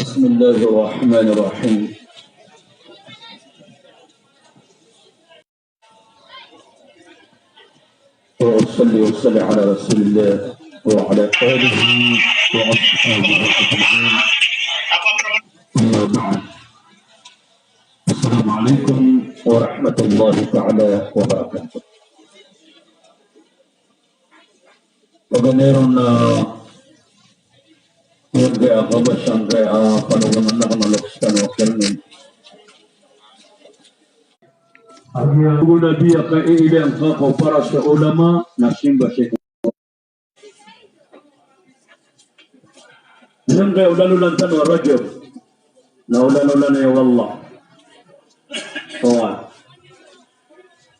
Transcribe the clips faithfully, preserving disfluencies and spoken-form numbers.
بسم الله الرحمن الرحيم. وأصلي وأسلم على رسول الله وعلى آله وأصحابه أجمعين. أما بعد. السلام عليكم ورحمة الله تعالى وبركاته. Paganay ron na, ah, giyangkaya a kabasa angkaya a panoganan akn a loks tano a kiyarni. Agi a gona di a kaiilaan ka ko para sa ulama na simba sii ko. Giyangkaya olanolan tano a Rajab na olanolan iyan o Allah. Oway.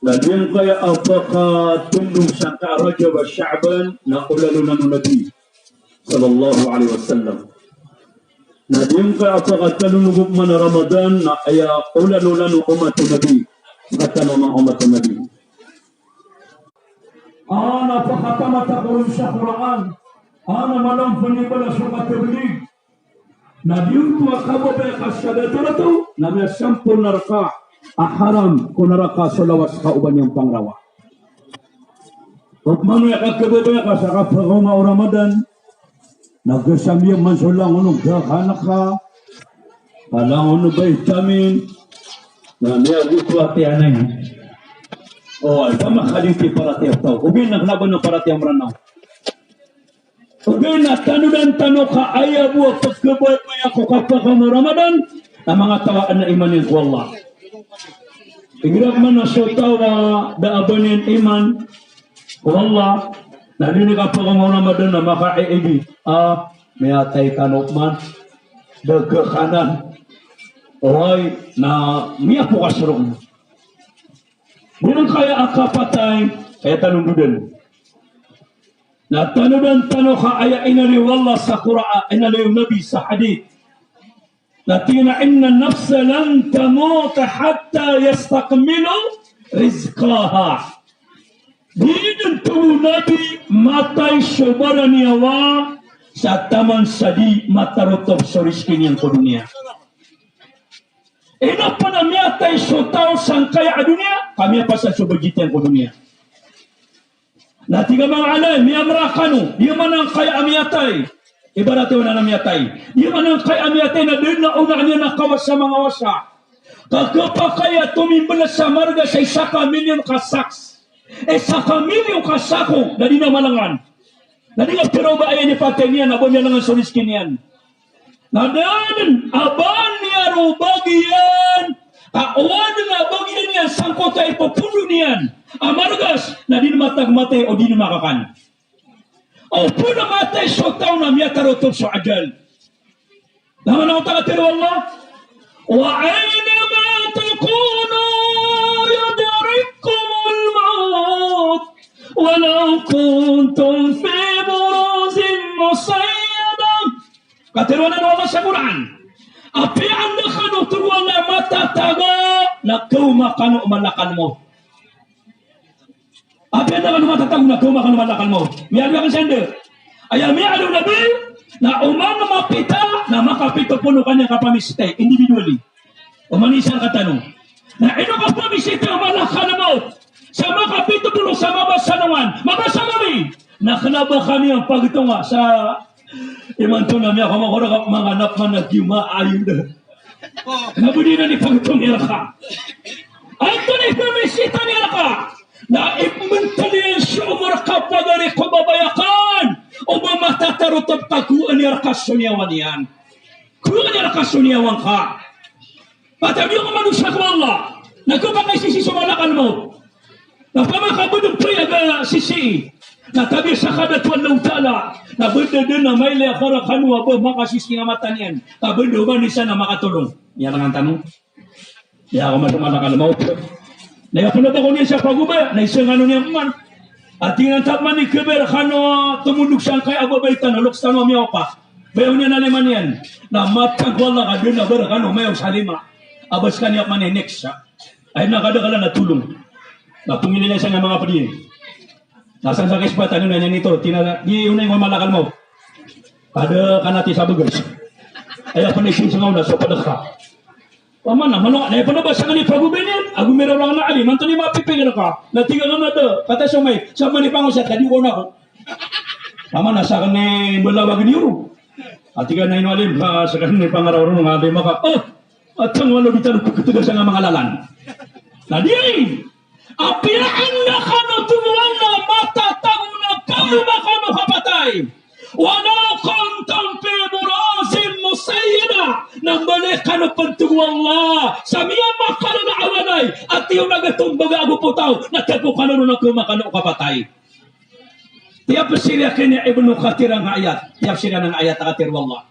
Na giyangkaya a pakatondog sangkaya a Rajab a Sha'ban na olanolan o Nabi sallallahu alaihi wasallam. Na giyangkaya a pakatondog man a Ramadan na aya olanolan o umat o Nabi. Katano a manga umat o Nabi. Ana pakatamat ako ron sa Qur'an, ana malampan i bala so katablig. Na giyoto a kababaya ka sa dato-dato na miyasampolo na raka a haram ko naraka so lawas ka o ba niyan pangrawa. Opama aya ka kababaya ka sa kapakaoma o Ramadan, na kasambiyan man so langon o gakana ka, ka langon o vitamin, na miyagoto a tiyan iyan. O, ay, ba makaliti paratiyaya o taw. Ogaid na kna ba na paratiyaya o Mranaw. Ogaid na tanodan tano ka aya bo a pkhabayabaya ko kapakaoma o Ramadan, na manga taw a adn a iman iyan ko Allah. Igira pman a so taw a da a ba niyan iman ko Allah, na di niyan kapakaoma o Ramadan na makaiibi a miyatay kano pman, da gakanan. Oway, na miyapokas roo. Giyangkaya a kapatay, aya tano ndodan. Na tanodan tano ka aya inaloy o Allah sa Qur'an, inaloy o Nabi sa hadith. Na tig iyan a, "Inna nafsa lan tamuta hatta yastakmila rizqaha." Di dn, tig o Nabi, matay so baraniyawa sa taman sa di matarotop so rizki niyan ko doniya. Ino pn a miyatay so taw sangkaya a doniya, ka miyapasad so budget iyan ko doniya. Na tig a manga alim, miyamra kano, di man angkaya a miyatay. Ibarat iyan a miyatay. Di man angkaya a miyatay na da dn a onaan iyan a kawasa manga wasa. Ka khapakay a tomimbl sa marga sa isa ka milyon ka saks. Isa ka milyon ka sako, na di na malangan. Na di nga pira o ba aya inipatay niyan, a ba miyalangan so rizki niyan. Na da dn a ba niyan roo bagian, ka o adn a bagian iyan sangkoto a ipopondo niyan a margas, na di dn matag matay o di dn makakan. O pn a matay so taw na miyatarotop so ajal. Na maana oto a katharo o Allah, "Wa aynama takunu yudrikkumul mawt, walaw kuntum fi burujin mushayyada." Katharo anan o Allah sa Qur'an, apiya anda kano toroan a matatago na kaoma kano o malakal mawt. Apiya anda kano matatago na kaoma kano o malakal mawt. Miyaaloy akn sa anda. Aya miyaaloy o Nabi na oman mapita na makapito polo kaniyan kapamisitay, individually. Oman isa rktano. Na ino kapamisitay o malakal mawt sa makapito polo sa mabasa alongan, mabasa gawi, na kna ba kaniyan pagtonga sa imanto na miyakomakora ka manganap man a giyoto a ayon da. Na bo di na di pagtonga iyan rka. Antonaa i pamisita niyan rka? Na ipmntal iyan so omor ka pagari ko babay akn, o ba matatarotop ka, kowaan iyan rka so niyawa niyan. Kowaan iyan rka so niyawa ngka. Patabiya ko manusa ko Allah, na khapakay sisii so malakal mawt. Na pamakabadag pn iyan a sisii, na tabiya sa kadato o Allahu Ta'ala, na banda dn a mailay a karakano a ba makasisii a mata niyan, ka banda o ba niyan sa na makatolong. Iyan rktano. Aya ko masa malakal mawt. Na aya pn a ba ko niyan sa pagobaya, na isa ngano niyan pman. Ati ngka pman i khabaya rkano a tomondog sangkaya a babay tano, loks tano a miyaopat. Bayaw niyan a lima niyan. Na matag o Allah ka da dn a ba rkano mayaw sa lima. A ba skaniyan pman i next sa. Aya na kadaklan a tolong. Na pngilay niyan sa manga pd iyan. Na san sa kaisbatan iyan na niyan ito, tina, di onay ko malakal mawt. Kada kanati sa bgas. Aya pn i singsingaw na so pd ka. Pamana, mano, na aya pn a ba sangani pagobay niyan, ago miraw lang na alim, antonaa i mapipikir ka? Na tig ka na da, pata so may, sa mani pangosat ka, di ko na ko. Pamana, sakn i mbalawag niyo ron. A tig ka na ino alim, ah, sakn i pangaraw ron, nga alim ka. Oh, a tangwalo di tano pkhatga sa nga manga lalan. Na di, apiya anda kano togoan na matatago na kawma kano kapatay. Walaw kuntum fi burujin mushayyada. Na mbaloy kano pn, tig o Allah, sa miyamakalala a walay a tiyonaga tombaga ago potaw, na tago kano ron a kawma kano kapatay. Tiyapsir iyan kini Ibnu Kathir angkai a ayat. Tiyapsir iyan angkai a ayat a katharo o Allah.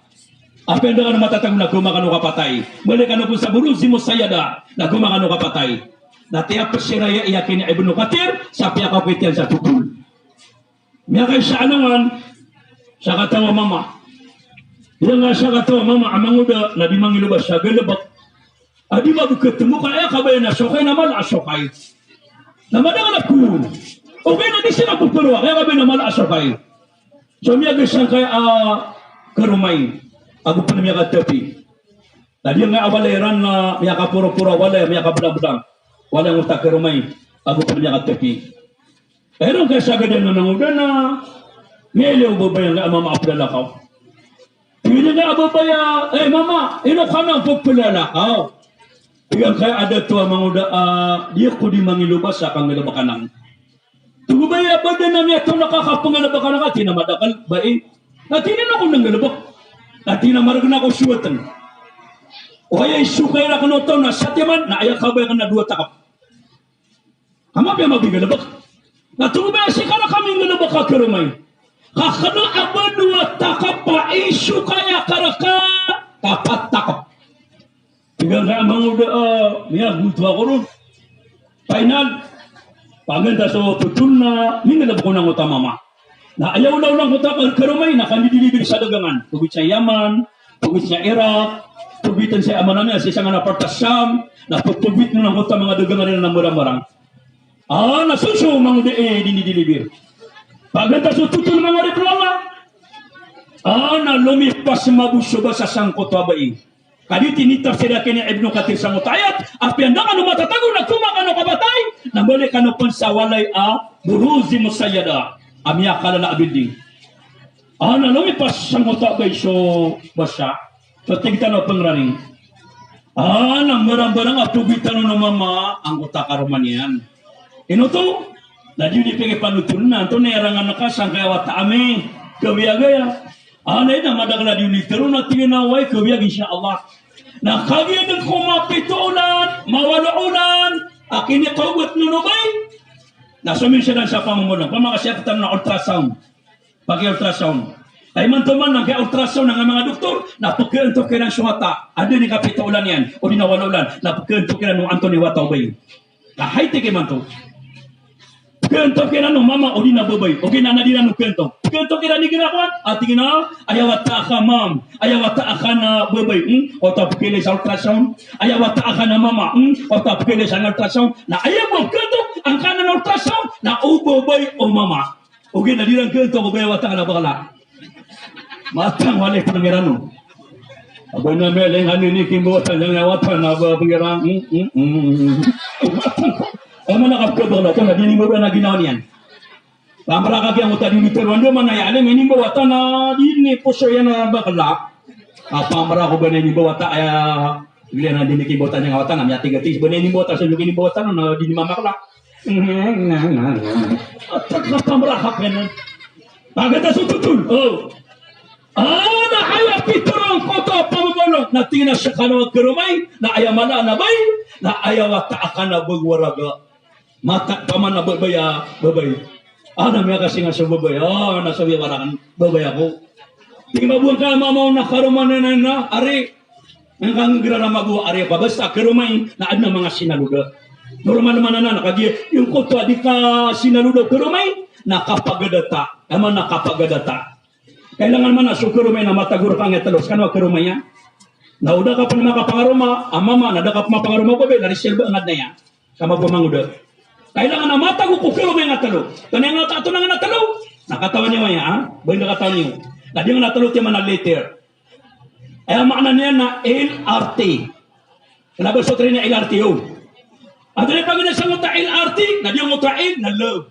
Apiya anda kano matatago na kawma kano kapatay. Mbaloy kano pn sa burujin mushayyada na kawma kano kapatay. Na tiyapsir iyan kini Ibnu Kathir sa piyakawit iyan sa thotol. Miyakaisa a alongan, sakataw a mama. Aya nga sakataw a mama a mangoda na di mangilobas sa galbk. A di ba bo khatmo ka aya kabaya na sokay na mala a sokay. Na madakl a ko. Ogaid na di siran pphoroa, aya kabaya na mala a sokay. So miyagis angkai a karomay. Ago pn miyakatapi. Na di nga a walay ran na miyakaporoporo a walay, miyakablangblangg. Walay angkoto a karomay. Ago pn miyakatapi. Aya ron kaya sagad iyan a nangoda na miyailay o babay angkai a mama a plalakaw. Tig iyan a babay a, "Eh, mama, ino ka nan pphlalakaw?" Tig angkai a dato a mangoda a, "Di ako di mangilobas sa kanggalbkan ako." Tig o babay a, "Ba dn a miyatoona ka a kapnggalbkan ako?" Tig iyan a madakl, "Bai." Na tig iyan a, "Ino ko nggalbk?" Na tig iyan a, "Margn ako sowatn. O aya isokay rakn oto na satiman, na aya kabaya akn na dowa takp." Ka mapiya mapnggalbk. Na tig o babay a, "Sii ka rka minggalbk a karomay. Ka kna a ba dowa takp a isokay akn rka ka pat takp." Tig angkai a mangoda a, "Miyagoto ako ron." Final. Paganay so thotol na minggalbk on angkoto a mama. Na aya olaola angkoto a karomay na kandidilibir sa dagangan. Pagowit sa Yaman, pagowit sa Iraq, pagowit sa, aya maana niyan, sii sangkanan a part a Sham, na pagowit on angkoto a manga dagangan iran a mbarambarang. Ah, na so, so mangoda i dinidilibir. Paganay so thotol, manga oripn o Allah. Ah, na lomipas mambo so basa sangkoto a bai. Ka di tinitafsir iyan kini Ibnu Kathir sangkoto a ayat, apiya anda kano matatago na kawma kano kapatay, na mbaloy kano pn sa walay a burujin mushayyada. A miyakalala a building. Ah, na lomipas sangkoto a bai so basa. So tig tano a pngraring. Ah, na mbarambarang a pagowit tano o mama angkoto a karoma niyan. Ino oto? Na di niyan pkipanothol na, antonaa i rangan ka sangkaya wata ami, kawiyag aya. Ah, na aya madakl a di niyan tharoa na tig iyan a oway, kawiyag, insha Allah. Na kagiya dn ko mapito olan, mawalo olan a kinikaogat o bai. Na somiyong siran sa pamambolong, pamakasiyap tano na ultrasound. Paki-ultrasound. Ay, imanto man na kay-ultrasound angkai a manga doktor, na pkhaantok iran so wata a da niyan kapito olan iyan, odi na walo olan, na pkhaantok iran o antonaa i wata o bai. Ka high-tech imanto. Pkhaantok iran o mama odi na babay. Ogaid na di ran o khaantok. Pkhaantok iran igira kowan, a tig iyan a, "Aya wata akn a mama, aya wata akn a babay." Hmm? Oto a pkhailay sa ultrasound. "Aya wata akn a mama." Hmm? Oto a pkhailay sa ultrasound. Na aya bo khaantok angkanan a ultrasound, na o babay o mama. Ogaid na di ran khaantok o ba aya wata akn a bakla. Matang, walay pn iran o. Aba na miyailay ngka ini kimbawatan iyan a wata na ba pn iran. Mm, mm, mm. Matang. Aya maana ka pkhabakla oto na di niyan mbabaya na ginawa niyan. Pamraka giya oto a di niyan tharoa, anda man aya alim, inimbawatan a di niyan poso iyan a bakla. A pamraka o ba na inimbawatan aya, gila na di niyan kimbawatan iyan a wata na miyatigatis, ba na inimbawatan, so di niyan kimbawatan na di niyan mamakla. Atak na pamraka ka nan. Paganay so thotol. O. Ah, na aya pitharo angkoto a pamambolong na tig iyan a skano a karomay, na aya mala na bai, na aya wata akn a bag waraga. Mata, paman a babay a, babay. Ah, na miyakasinga so babay. Ah, na sabi a warangan, babay ako. Tig iyan a bo angka mama on na karoma niyan na, ari. Angka nggrarama bo, ari, apa, basta karomay na adn a manga sinaloda. Normal man anan, na kagiya, giyangkoto a di kasinaloda o karomay, na kapagadata. Aya maana na kapagadata. Kailangan man a so karomay na matago rka angkai a tlo, skano a karomay iyan. Na o da ka pn makapangaroma a mama, na da ka pn mapangaroma a babay, na riselba angad na iyan. Ka mapmangoda. Kailangan a matago ko karomay angkai a tlo. Kna angkai a tlo, angkai a tlo. Na katawan iyo aya, ha? Ba anda katawan iyo? Na di angkai a tlo, timan a letter. Aya maana niyan na L R T. Kna ba so tharoon a L R T, o. Antonaa i paganay sangkoto a L R T, na giyangkoto a L na love.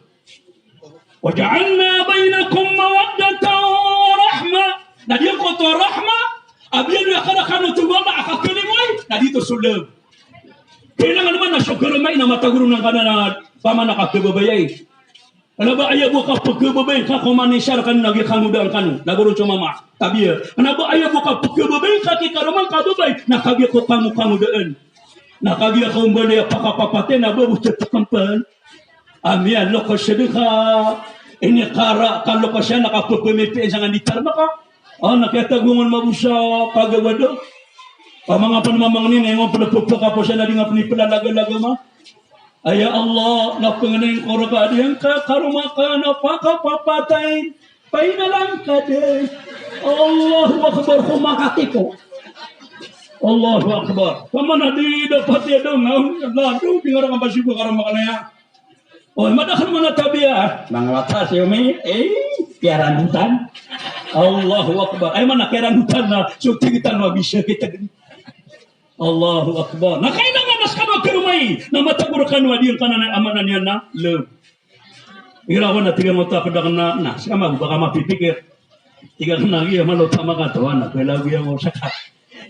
Wa ja'alna bainakum mawaddatan wa rahmah. Na giyangkoto a rahmah, a biyaloy akn rkano o Allah a kakalimoy, na giyoto so love. Kailangan man na so karoma i na matago ron angkanan a pamana kababayai. Kna ba aya bo kapkhababayai ngka ko manosiya rkano na giya kangodaan kano, na goro so mama, tabiya. Kna ba aya bo kapkhababayai ngka ki karoma ngka a babay, na kagiya ko kango-kangodaan. Na kagiya ka ombalay a pakapapatay na ba bo tatakampan. A miyaloks dn ka inikara, kaloks iyan na kapphamipiin sa nga di tarmaka. A, na kiyatagongan mabosa kagawad. A, manga pn mamangnin, ingon pn pphakaposan na di nga pn iplalagalaga ma. Aya Allah, na pangnin ko rka a di ngka karoma ka na pakapapatay. Painalan ka dn. Allahu Akbar, ko makatiko. Allahu Akbar. Pamana di dapat iya dn, na, lado, di nga rka mbasibo karoma ka na iya. O, madakl man a tabiya. Manga wata si Omi, eh, kiyarandotan. Allahu Akbar. Ay, mana kiyarandotan na, so tig tano a bisa kita dn. Allahu Akbar. Na kailangan a skano a karoma i na matago rkano a di ngka na, a maana niyan na love. Igira ko na tig angkoto a pd akn na, na, ska man, ba ka mapipikir. Tig akn a giya malo ta makatoa na, kailangan giya mo sakat.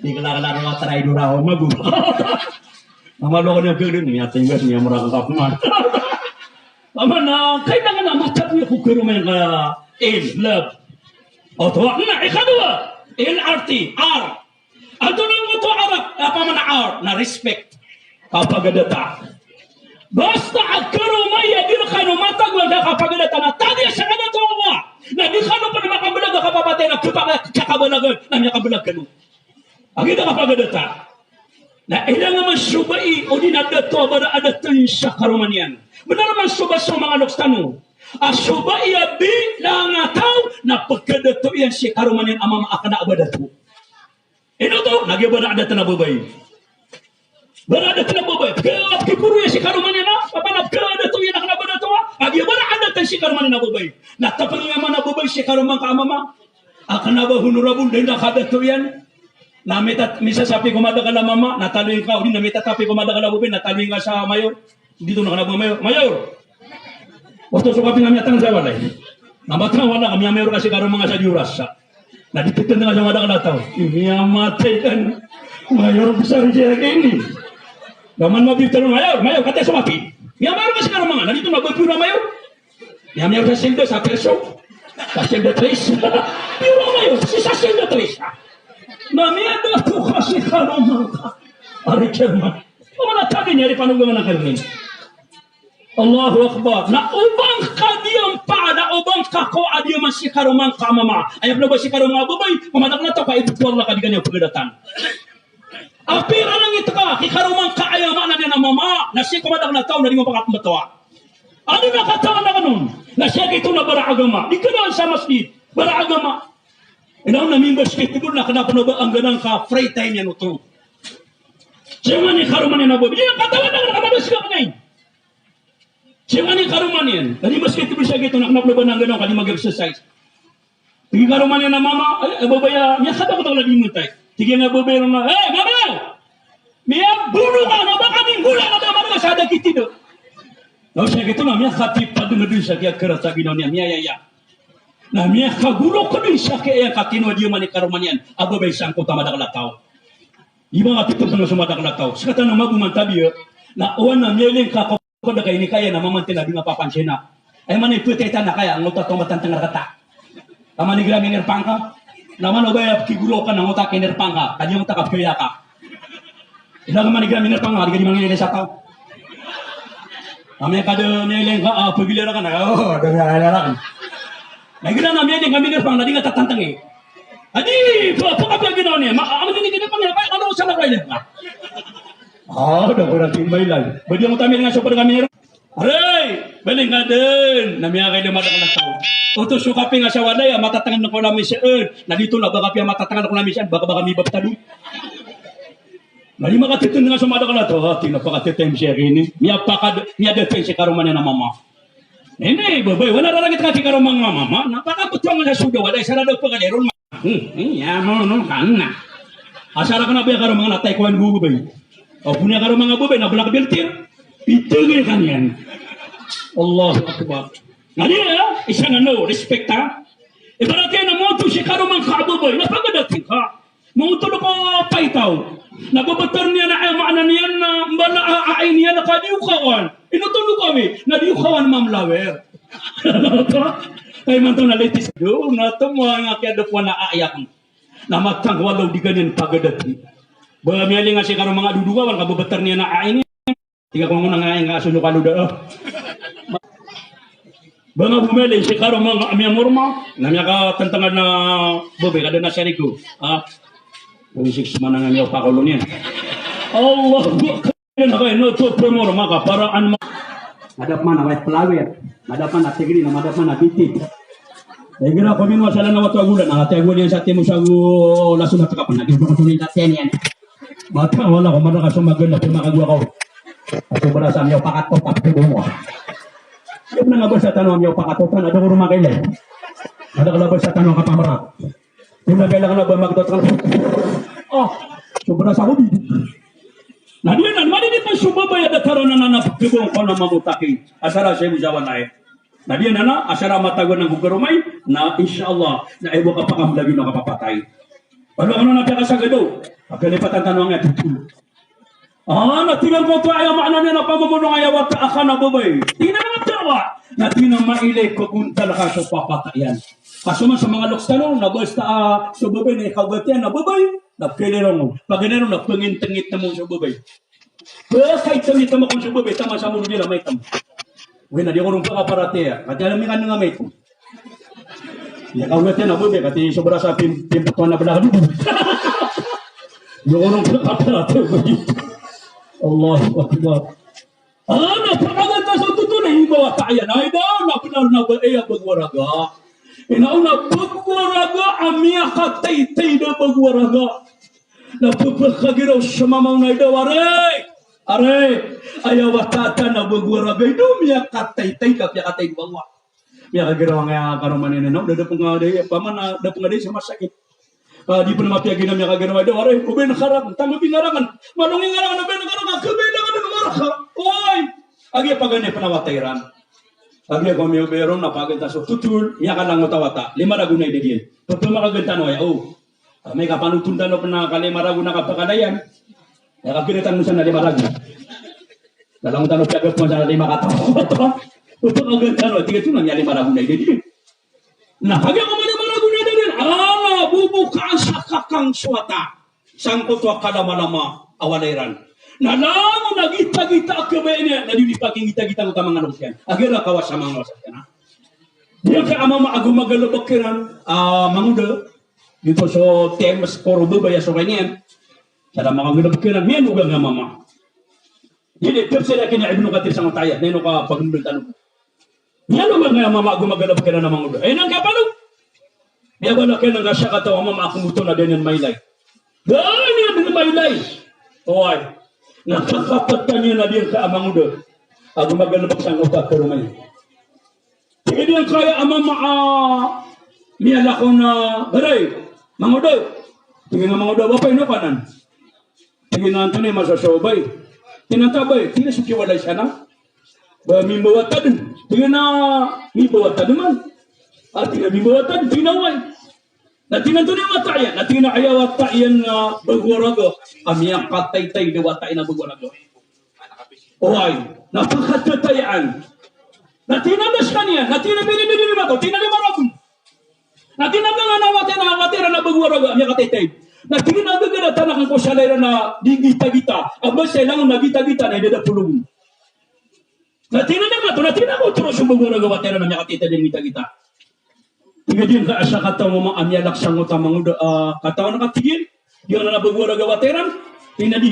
Di kala-kala ko a try do ra ko mago. Na malo ko niyan gagawin, niyan tig iyan, niyan mura ka kapman. Pamana, kailangan a matago ko karoma i ka, eh, love. Oto, na, ikadowa, L R T, R. Antonaa angkoto a R, a pamana R, na respect. Kapagadata. Basta a karoma i a di rkano matago a da kapagadata na tabiya sa kadato a Allah. Na di kano pn makamblag a kapapatay na kpakakablag na miyakamblag kano. A giya da kapagadata. Na ilang man so bai o di na dato a bara a datn sa karoma niyan. Bnar man so ba so manga loks tano. A so bai a bilang a taw na pkhadato iyan si karoma niyan a mama a kna a ba dato. Ino oto, na giya bara a datn a babay. Bara a datn a babay. Pkha, pkhaporo iyan si karoma niyan a, apa na pkhadato iyan a kna a ba dato a, a giya bara a datn si karoma niyan a babay. Na tapang iyan man a babay si karoma ngka a mama. A kna a ba honorable, da ino kadato iyan. Na mita, misasapi ko madakl a mama, na taloy ngka, o di na mitatapi ko madakl a babay, na taloy ngka sa mayor. Di to na kna a ba mayor. Mayor! Oto so kaping a miyatangn sa walay. Na matang a walay, miyamayor ka si karoma ngka sa di oras sa. Na di pitn ngka sa madakl a taw. Miyamatay ka. Mayor besar siya kini. Daman mabitaro, mayor, mayor, kati sa mapi. Miyamayor ka si karoma ngka, na di to na ba pura mayor. Miyamayor sa sildo sa perso. Sa sildo tris. Pura mayor, si sa sildo tris. Na miyadato ka si karoma ngka. Ari chairman. Pamana tabi niyan, ari panogangan a karoma. Allahu Akbar. Na o ba ngka di ampa, na o ba ngka ko a di man si karoma ngka a mama. Aya pn o ba si karoma ngka a babay, ko madakl a taw ka ipto Allah ka di ka niyan pkadatan. Apiya rarangit ka ki karoma ngka, aya maana niyan a mama, na sii ko madakl a taw na di ngka pakapmbtowa. Anda na katawan a kano on? Na sii kito na bara agama. Di kna sa masjid, bara agama. Ino na mimbasketball na kna pn o ba angganan ka free time iyan oto. Sii man i karoma niyan a babay. Di katawan a kna ka mabasket ka. Sii man i karoma niyan. Na di mbasketball sii kito na kna pn o ba angganan ka di mag-exercise. Tig i karoma niyan a mama, eh, babay a, miyakadakot a kala di mantay. Tig iyan a babay a, eh, mama! Miyabono ka, na ba kami nggola, na ba kami nggola sa da kitido. Na o sii kito na miyakatipad dn sa kiyakarata ginawa niyan, miyayaya. Na miyakagolok dn sa kiyaya ka kino a di man i karoma niyan a babay sangkoto a madakl a taw. Di ba nga pitong tano so madakl a taw. Ska tano magoman tabiya. Na o ana miyailay ngka ko Ko da ka inikaya na mama nti na di nga papansin a. Ay man i pwede tana kaya, ngota tomba tantang rakata. Ka man i gira minerpang ka. Na man o ba aya pkigolo ka na ngota kinerpang ka. Ka di ngota ka pkaya ka. Ina ka man i gira minerpang ka, di ka di manginilay sa taw. Kami ka da miyailay ka, ah, pagilay ka na. Oh, da miyailay ka. Na gira na miyailay ka minerpang, na di nga tatantang i. Adi, pa, pa, pa, ginawa niya. Ma, amin ini ginawa niya, kaya kalau sa na kaya. Oh, da ko na timbay lang. Ba di ngota miyailay nga so pwede kami Aray, baling ka dn. Na miyakailay a madakl a taw. Oto so kaping a sa walay a matatangan ko na misiyan. Na di to na ba kapiya matatangan ko na misiyan, ba ka, ba ka mibabtad on. Na di makatitindg so madakl a taw. Ah, tig iyan a pakatitindg siya kini. Miyapakad, miyadatn si karoma niyan a mama. Ini, babay, wala rarangit ka si karoma nga mama. Na pakabtad nga sa soda, walay, sa rada pakaliron. Hmm, iya, mano, kana. Asar akn a ba aya karoma nga na taikowan bo babay. O pn aya karoma nga babay na black belt iyan. Pitagay ka niyan. Allahu Akbar. Na di na, isa na no, respect ha. Ibarat iyan na moto si karoma nga babay, na pagadating ka. Moto ko paitaw. Na babtar niyan na, aya maana niyan na mbala a ai niyan na ka di o kawan. Ino to no kami, na di o kawan mamlawer. Kay man to na latest do, na to mo nga kiyadapoan a ai akn. Na matang walaw di ka niyan pagadati. Ba miyaling a si karoma nga dowa, wan ka babtar niyan a ai niyan. Tig ako ngona nga, nga aso nyo kaloda, ah. Ba nga bumili si karoma nga miyamorma, na miyakatantangad na babay, kada na siyarigo. Ah. Kung six man nga miyapakolo niyan. Allahu Akbar. Yan, okay, no, to, pamorma ka, para an ma-, madap man a white flower, madap man a tigri, na madap man a bitit. Igira ko minwa sa lana wata gulan, na tiyago niyan sa timo sa gu-, laso na taka pa, na di ko ko tuloy na tiyan yan. Mata, wala ko, mata ka sumagal na pumakaguwa ko. Aso bara sa miyaw pakatopat ko mo. Yung na nga ba sa tano miyaw pakatopat, na doon ko rumakilay. Ada ka labas sa tano kapamara. Yung na kailangan na ba magdot ka. Oh, sobra sa ko di. Na di na, mali di pa so babay a datar anan a pagkibong ko na mamotaki. Asar a siya mo jawan ay. Na di na na, asar a matago na gogaromay, na insha Allah, na ibo ka pakamlagi na kapapatay. Palo ano na piyakasagado, pagkalipatan tano ang aya tutul. Ah, na tig angkoto a aya maana niyan na pamamolong aya wata a ka na babay. Tig iyan a dawa. Na tig iyan a mailay ko gontal ka so papatay iyan. Kaso man sa manga loks tano, na basta, ah, so babay na ikagat iyan na babay, na pkhailay ron. Pagilay ron na pngintngit mo so babay. Pkhaitngit mo kon so babay, taman sa molo di na maitam. Wi na di ko ron pakaparatiyaya. Kati alam iyan nga maitam. Iya ka wet iyan a babay, kati sobra sa pim-, pimpotoan a bala ka doon. Iyo ko ron pakaparatiyaya. Allahu Akbar. Ah, na pakagat ka so totol na iba wata iyan. Ay, da, na bnar na ba, eh, a bago a raga. Ina o na bago a raga, a miyakataytay da bago a raga. Na pphakagiraw sa mama o na ida, are, are, aya wata ta na bago a raga, ida o miyakataytay ka, miyakatay bago a. Miyakagiraw angkaya karoma niyan, na o da pn ka di, paman, ah, da pn ka di sa masakit. Ah, di pn mapiyagina miyakagiraw, ida, are, o ba ino karak, tanggap i ngarak, malong i ngarak, o ba ino karak, kabay na ka na maraka. Oy! Agiya paganay pn a wata iran. Agiya ko miyaw ba iron, na paganay ta so totol, miyakalangot a wata, lima ragon a ida diyan. Pphamakangan tano aya, o. Amay ka panoton tano pn a kalima ragon a kapakalayan. Aya kaganatan mo san a lima ragon. Lalangon tano piyagap mo san a lima kataw. Oto kaganatan tano, tig iyan a lima ragon a ida diyan. Na kagiya ko man a lima ragon a ida diyan, ala, bobokaan sa kakang so wata. Sangkoto a kalamalama a walay ran. Na langon a gitagita a kabaya niyan, na di niyan pakingitagita angkoto a manga loks iyan. Agiya na kawasa manga loks iyan, ha? Di angkaya a mama ago magalbk iran, ah, mangoda. Giyoto so terms for babay a so kaniyan. Sa da makagalbk iran, miyanogang a mama. Di di, tafsir a kina Ibnu Kathir sangkoto a ayat, na ino ka pagndol tano. Miyanogang a mama ago magalbk iran a mangoda. Ay, nang kapalo. Miyabaloy ka iyan a sakataw a mama a komoto na da niyan mailay. Da niyan dn mailay. Oway. Na kakapatan iyan a di angkaya a mangoda ago magalbk sangkoto a karoma iyan. Tig iyan a di angkaya a mama a miyalakaw na, "Baray, mangoda." Tig iyan a mangoda, "Wapay no kanan." Tig iyan a, "Antonaa i masa so, bay?" Tig iyan a, "Bay," tig iyan a, "so kiwalay sana." "Ba mimbawata dn?" Tig iyan a, "Mimbawata dn man." Ah, tig iyan a, "Mimbawata dn?" Tig iyan a, "Oway." Na tig iyan a, "Antonaa i wata iyan?" Na tig iyan a, "Aya wata iyan na bago a raga a miyakataytay da wata iyan a bago a raga." Oway, na pkhatatayaan. Na tig iyan a, "Bs kaniyan?" Na tig iyan a, "Bs kaniyan?" Na tig iyan a, "Lima ragon." Na tig iyan a, "Bs kaniyan?" Na tig iyan a, "Wata iran a bago a raga a miyakataytay." Na tig iyan a, "Gagarataan akn ko sa lay iran a di gitagita. A bs sa langon a gitagita na ida da polo." Na tig iyan a, "Di mato." Na tig iyan a, "Ko toro so bago a raga a wata iran a miyakataytay a di gitagita." Tig iyan a, "Di angkaya a sakataw a mama a miyalak sangkoto a mangoda, ah, katawan ka," tig iyan. "Di angkanan a bago a raga a wata iran?" Tig iyan a, "Di."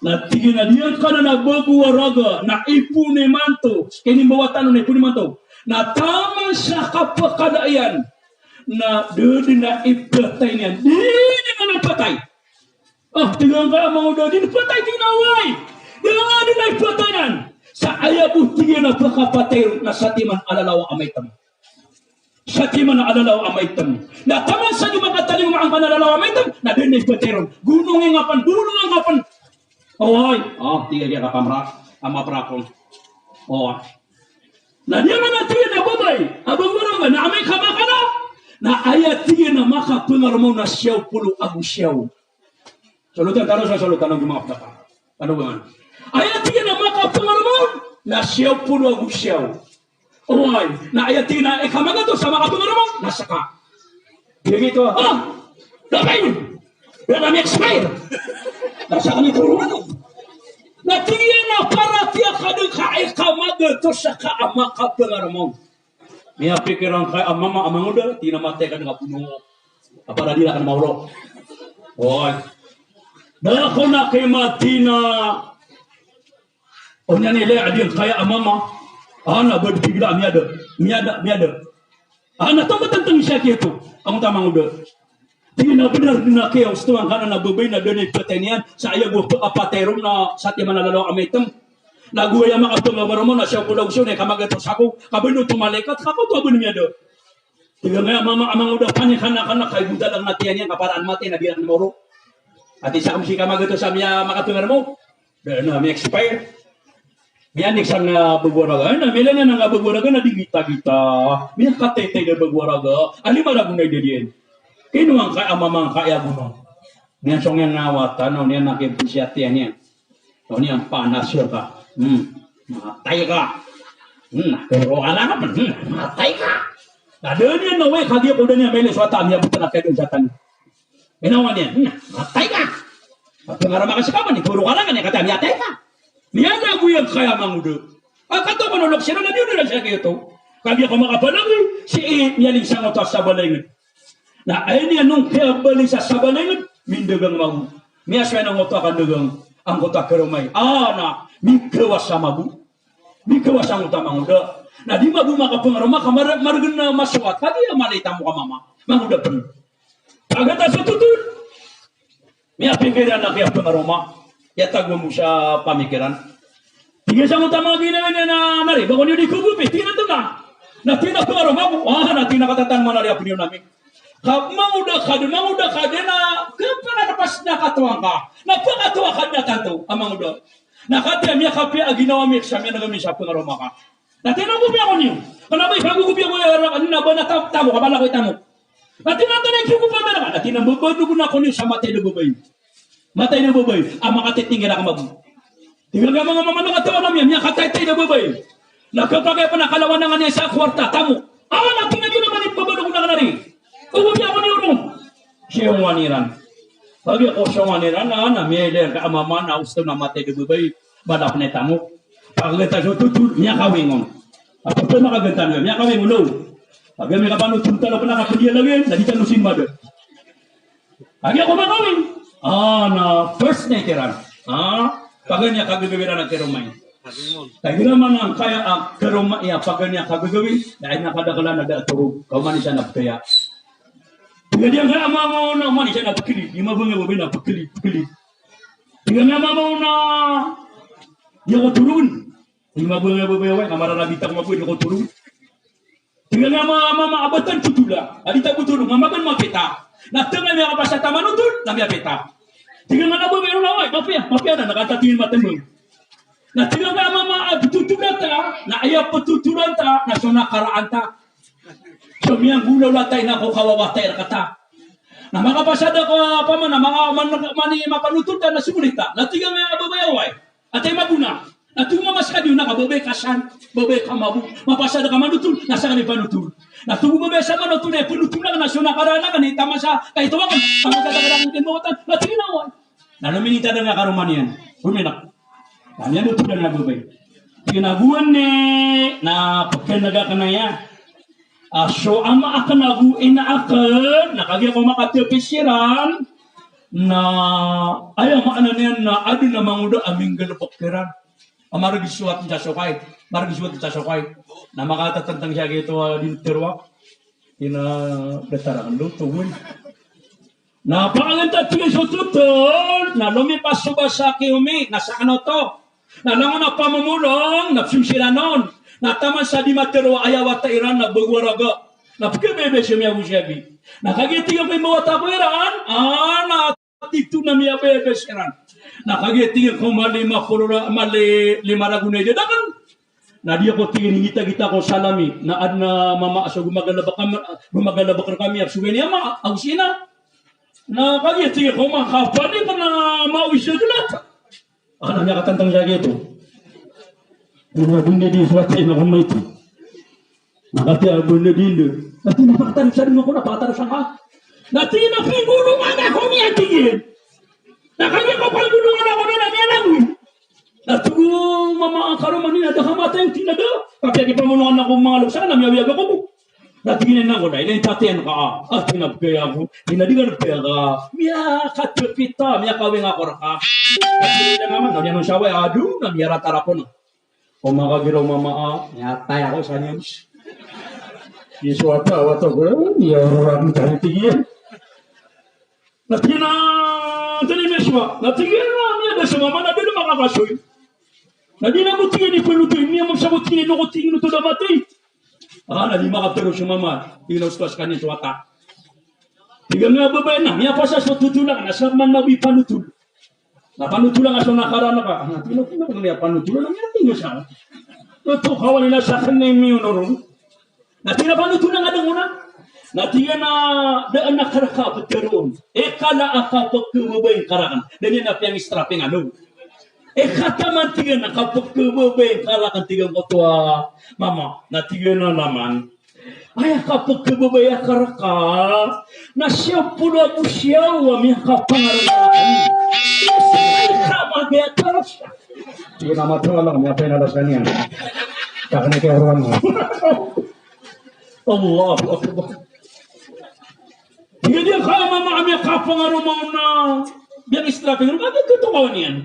Na tig iyan a, "Di angkanan a bago a raga na ipoon imanto, kinimbawatan on na ipoon imanto. Na taman sa kapakada iyan na da dn a ipatay niyan." Di dn a patay. Ah, tig iyan a, "Angkaya a mangoda di dn patay?" Tig iyan a, "Oway. Di dn a ipatay niyan. Sa aya bo," tig iyan a, "pakapatay ron na satiman a lalawa a maitam." Satiman a lalaw a maitem. Na taman sa di makatalingoma angkanan a lalaw a maitem, na da niyan ipatay ron. Gonong ingapn, bolong angapn. Oway, o, tig iyan a kapamra, a maprakong. Oway. Na di man a tig iyan a babay, a ba ngora nga, na amay ka makala, na aya tig iyan a makapangaroma on na siyaw polo ago siyaw. Solotan tano sa solotan o gomangap na ka. Ano ba man? Aya tig iyan a makapangaroma on na siyaw polo ago siyaw. Oway, na aya tig iyan a ikamagatos a makapangaroma on na saka. Tig iyan a, ah, damay! Damay expire! Na saka ni polo. Na tig iyan a paratiyaya ka dn ka ikamagatos saka a makapangaroma on. Miyapikiran ka a mama a mangoda, tig iyan a matay ka dn ka pono. A para di rakn maoro. Oway. Da ako na kay Madina. O niyan ilay a di ngkaya a mama. Ana ba di pigila miyada. Miyada, miyada. Ana tamba tantang siya kiyato. Angkoto a mangoda. Tig iyan a bnar dn a kiyaosto angkanan a babay na da niyan ipatay niyan. Sa aya bo pkapatay ron na satiman a lalaw a maitem. Na go aya makapangaroma on na siyaw polo ago siyaw na ikamagatos ako. Ka ba ino oto malaikat, ka oto a ba niyan miyada. Tig iyan a mama a mangoda, panikana ka na kay bo da lang na tiyan iyan ka para an matay na di rakn maoro. Ati sa kami si kamagatos a miya makapangaroma on. Da na miya-expire. Miyanik sa nga bago a raga. Ay, na miyailay niyan a nga bago a raga na di gitagita. Miyakataytay da bago a raga. Alima rago na idadiyan. Kinowa ngka a mama ngka a gonong. Miyansong iyan a wata, na oniyan na kiyabos iyan a tiyan iyan. Na oniyan panas iyan ka. Hmm. Matay ka. Hmm. Koro ka na ka pn. Hmm. Matay ka. Na da niyan na oway, kagiya ko da niyan mailay so wata a miyabot na kaya dn sa tano. Ginawa niyan, na, matay ka. Kapangaroma ka sa kaman, ikoro ka lang, na katii a miyatay ka. Miyalagoy angkaya a mangoda. A kato manolok siran na miyoda iran sa giyoto. Kagiya ko makapangagoy, sii, miyaling sa ngoto a sabala ingd. Na aya niyan on kiyabali sa sabala ingd, mindagang mabo. Miyasowa iyan angkoto a kandagang, angkoto a karoma i. A, na, migawas a mabo. Migawas angkoto a mangoda. Na di mabo makapangaroma ka mar-, margn a masowat. Kagiya malay tamok a mama. Mangoda pn. Pagata so totol. Miyapikiran a kiyapangaroma. Aya tago mo sa pamikiran. Tig iyan sa mota magi na, na, na, na, ri, ba ko niyo di kogopi, tig iyan a tona. Na tig iyan a pangaroma ko. Ah, na tig iyan a katatang mana ri a piniyo nami. Ka mangoda ka dn, mangoda ka dn na, ka pangaroma na katowa ka. Na pakatowa ka dn a tanto, a mangoda. Na katii a miyakapiya a ginawa mi sa miyaneg ami sa pangaroma ka. Na tig iyan a gogopi ako niyo. Kna ba i pagogopi ako, na ba na ta-, tamok, ka ba lako i tamok. Na tig iyan a tano i kiyogopan tano ka. Na tig iyan a babadog ako niyo sa matay a babay. Matay a babay. A makatitingir a kama bo. Tig iyan a manga mama na katawa kami, miyakataytay a babay. Na kapakay pn a kalawan a ngani sa kwarta, tamok. Awa na tig iyan a di na mani babadog na kna ri. Gogopi ako niyo ron. Siyongan iran. Kagiya ko siyongan iran, na, na miyailay ka a mama na osto na matay a babay. Ba lako na i tamok. Paganta so totol, miyakawing on. Apo to makagantan ka, miyakawing on, no? Kagiya miyakapanotol tano pn a kapdiya lagid, na di tano simbada. Kagiya ko makawing. Ah, na first night iran. Ah, paganay a kagagawii ran a karoma i. Kagiya man angkaya a karoma i a paganay a kagagawii, na aya kadaklan na da a torog, ka oman i sa na pkaya. Tig iyan a mama on na oman i sa na pkli, di mabangay babay na pkli, pkli. Tig iyan a mama on na, di ako torogen. Di mabangay babay, oway, na mararabit ako mabangay, di ako torogen. Tig iyan a mama, mama, a ba tano totola. A di ta bo tolog, mama, ba tano mapita. Na tengga miyakapasad a manotol, na miyapita. Tig iyan a babay ron a, oway, mapiya, mapiya na, na katii a matembang. Na tig iyan a mama, a ptotola ta, na aya ptotolan ta, na so nakaraan ta. So miyanggolawla ta ina ko kawawatay rkata. Na makapasad ka, apa man, na maka-, man-, mani mapanotol ta, na somolit ta. Na tig iyan a babay a, oway. Atay mabona. Na tig o mama skaniyo na ka babay ka san, babay ka mabo. Mapasad ka manotol, na skaniyo panotol. Na tig o babay sa manotol, na pnotolan ka na so nakaraan ka na i taman sa kaito akn. Taman sa takaraan ka na mawatan. Na tig iyan a oway. Na lominitad angkaya karoma niyan. Rominak. Na miyanotol a babay. Tig iyan a gowani, na pkhaneg akn aya. A, so ama akn ago ina akn, na kagiya ko makatepis iran, na aya maana niyan na adn a mangoda a minggalbk kiran. A margn so atn sa sokay, margn so atn sa sokay. Na makatatantang siya giyoto a di tharoa. Ina datar akn loto, oway. Na panganta tig iyan so totol, na lomipas so basa ki Omi, na sakn oto. Na langon a pamomolong, na psosiran on. Na taman sa di matero a aya wata iran na bago a raga. Na pkhabebesan iyan a bo siyagi. Na kagiya tig iyan ko imbawata ko iran, a, na tito na miyabebesan iran. Na kagiya tig iyan ko mali mapolo ra, mali lima ragon a idadakan. Na di ako tig iyan inggitagita ko salami. Na adn a mama a so gomagalbk kami, gomagalbk rkami a so gini a mama, ago si ina. Na kagiya tig iyan ko makapanik na maoy sa glat. A, na miyakatantang sa giyoto. Di na benda di suwat na kumaito. Na katii a benda di ndo. Na tig iyan a pakatarosan ako na, pakatarosan ka. Na tig iyan a pinggolongan ako niyan, tig iyan. Na kagiya ko pinggolongan ako niyan na miyalangoy. Na tig o mama a karoma niyan a da ka matay, tig iyan a da. Kapiya ki pinggolongan ako manga loks akn na miyawiyag ako bo. Na tig iyan a, "Ino ko na, ino i tatiyan ka, a?" A, tig iyan a, "Bgay ako." Tig iyan a, "Di ka na bgay ka. Miyakatepita, miyakawing ako rka." Na tig iyan a, "Mama, na miyanon sa way, ado, na miyaratarako na." O makagiraw mama a, miyatay ako sa niyan. Di so wata, wata ko, miyaroran tari tig iyan. Na tig iyan a, antonaa i miyasowa? Na tig iyan a, miyada so mama na di na makakasoy. Na di na bo tig iyan ipanotoy, miyamamsa bo tig iyan, ino ko tig iyan oto da matay. A, na di makaptharo so mama. Tig iyan a, osto a skaniyan so wata. Tig iyan a babay na, miyapasad so totol akn, na sa man na bo ipanotol. Na panotolan ka so nakarana ka. Na tig iyan a, ino ko na miyapanotolan, na miyatay sa. Oto kawan iyan a sakn na miyono ron. Na tig iyan a panotolan ka dn on a. Na tig iyan a da akn a karka a ptharoon. Ikala a kapkhababayng ka rakn. Da niyan a piyang-strapping ano. Ikataman tig iyan a kapkhababayng ka rakn tig iyan oto a mama. Na tig iyan a laman. Aya kapkhababaya ka rka na siyaw polo ago siyaw a miyakapangaroma rakn. Aya ka magaya taros. Tig iyan a matolang, miyapay na da skaniyan. Takn i kiyaroan mo. Allahu Akbar. Tig iyan a kaya mama a miyakapangaroma on na piyang-strapping ron, kagiya katokawan iyan.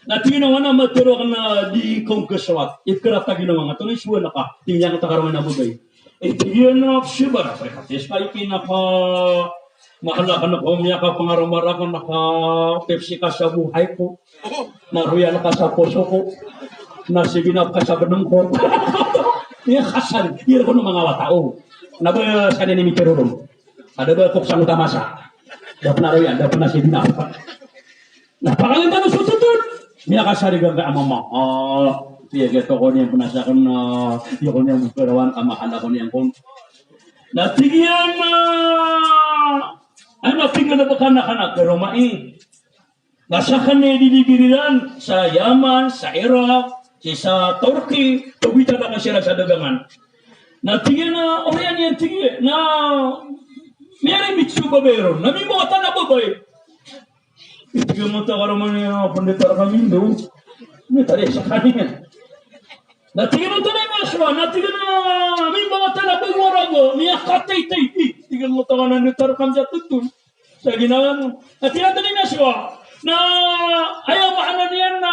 Na tig iyan a, "Wana, matharo akn a di ka on kasowat. Ipkharatag iyan a manga, antonaa i sowaan ka?" Tig iyan a, "Katakaroma na babay." E, tig iyan a, "Sibar a, pre, katis ka ikin a ka mahal akn ko miyakapangaroma rakn a ka Pepsi ka sa buhay ko, na Royal ka sa poso ko, na Seven Up ka sa bnng ko." Aya kasari, aya roo ko manga wata o. Na ba skaniyan i mitharo ron? Ada ba Coke sangkoto a masa? Da pn a Royal, da pn a Seven Up. Na pakay tano so totol. Miyakasari gangkai a mama. A, tig iyan a, "Giyoto ko niyan pn a sakn a, iyo ko niyan pn karawan, kamahal ako niyan kon." Na tig iyan a, "Ano, pinggalbkan akn a karoma i." Na sakn i delivery iran sa Yaman, sa Iraq, sii sa Turkey, pagwitan akn siran sa dagangan. Na tig iyan a, "Oriyan iyan?" tig iyan. Na miyarimbit so babay ron. Na mimbawata a babay. Tig iyan a, "Matakaroma niyan a pandita rkami ndo." Miyatari skaniyan. Na tig iyan a, "Antonaa i masowa?" Na tig iyan a, "Mimbawata a bago a raga, miyakataytay." Tig iyan a, "Matakaroma niyan a pandita rkami sa totol." Sa ginawa mo. Na tig iyan a, "Antonaa i masowa?" Na aya maana niyan na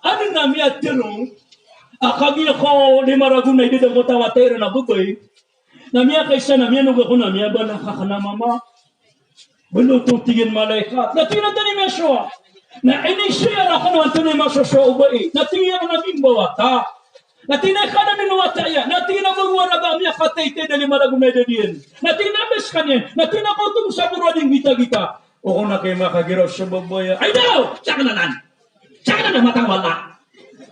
adn a miyatharo a kagiya ko lima ragon a idadang ko taw a tayr na babay. Na miyakaisa na miyanoga ko na miyabalak akn a mama. Baloto tig iyan a malaikat. Na tig iyan a, "Antonaa i masowa?" Na inisoy rakn o antonaa i masosowa o babay. Na tig iyan a mimbawata. Na tig iyan a ikadn o wata iyan. Na tig iyan a bago a raga a miyakataytay da lima ragon a idad iyan. Na tig iyan a bes skaniyan. Na tig iyan a kaoto sa boro a di nggitagita. O kon a kay makagiraw so babay a, "Ay daw! Sakn anan! Sakn anan, matang wala!"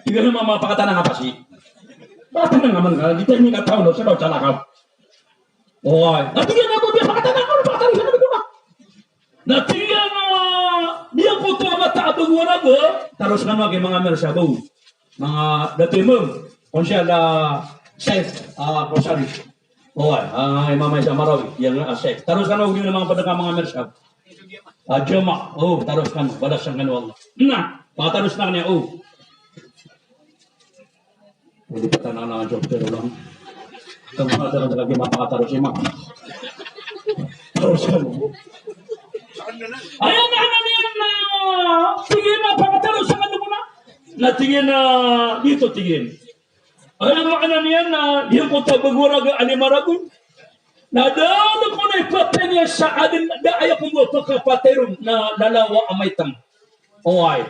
Tig iyan a mama, "Pakatanang a pasi. Pakatanang a man ka, di tayo ni kataw, no, sa daw salakaw." Oway. Na tig iyan a babay a, "Pakatanang ka, pakatanang ka." Na tig iyan a, di ako to a mata a bago a raga, taros kano a kay manga mirsab o. Manga dato imam, kon siya la Sheikh, a, Kosari. Oway, a, imam a isa Marawi, iyan a Sheikh. Taros kano a gina manga pd a manga mirsab. A, jama, o, taros kano, balasan kano o Allah. Na, pakataros na kaniyan, o. Hindi pa tanang na ang doktor lang. Ito mga tanong lagi mapakataros, imam. Taros kano. Aya maana niyan na, sige na, pakataros kano muna. Na tig iyan a, giyoto tig iyan. Aya maana niyan na, giyangkoto a bago a raga a lima ragon. Na da ko na ipatay niyan sa adn, da aya ko bo pakapatay ron na lalawa a maitam. Oway.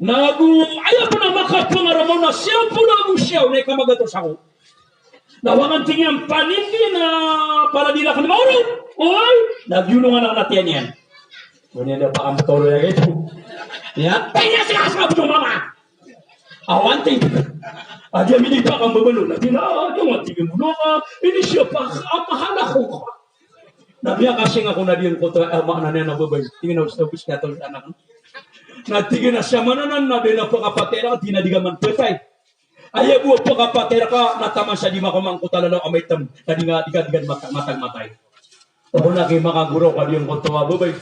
Na go, aya pn a makapangaroma on na siyaw polo ago siyaw na ikamagatos ako. Na wakan tig iyan panindi na para di rakn maorot. Oy, na giyolongan akn a tiyan iyan. Oniyan da pakamtoro iyan giyoto. Iya, tig iyan sii sa bo mama. Awan tig iyan. Adi ami di pakambabalo. Na tig iyan, a, di, wan tig iyan, bolong ka. Ini siya pa, a, mahalak ko ka. Na miyakasing ako na di angkoto a, a, maana niyan a babay. Tig iyan a, ustaz, ubos ka tol anak. Na tig iyan a, siyamanan na di na pakapatay raka, di na di ka man patay. Aya bo a pakapatay raka na taman sa di makaoma angkoto a lalaw a maitam, na di nga, di ka, di ka matag, matag matay. O na ki makagoraok a di angkoto a babay.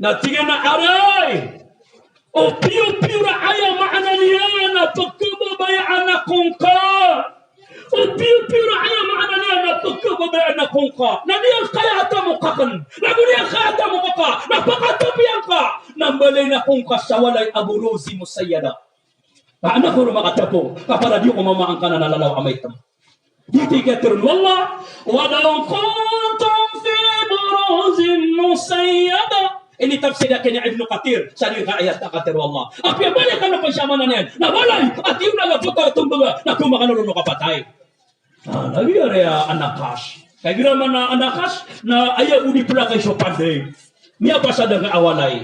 Na tig iyan a, aray! O piyopiyo ra aya maana niyan a pkhababayaan ako ngka. O piyopiyo ra aya maana niyan a pkhababayaan ako ngka. Na di angkaya a tamok akn. Na go di angkaya a tamok aka. Na pakatapiya ngka. Na mbalayin ako ngka sa walay a Buruj Musayyada. Ka an ako ron makatapo, ka para di ako maoma angkanan a lalaw a maitam. Giyoto i katharo o Allah, "Walaw kuntum fi burujin mushayyada." Initafsir iyan kani Ibn Kathir, sa giyangkai a ayat a katharo o Allah. Apiya bali kano pn sa maana niyan, na walay, a tiyonan a pkatombaga, na tomakan ron o kapatay. Ah, lagid iyan a nakas. Ka igira man a nakas, na aya bo di plakay so panday. Miyapasad angkai a walay.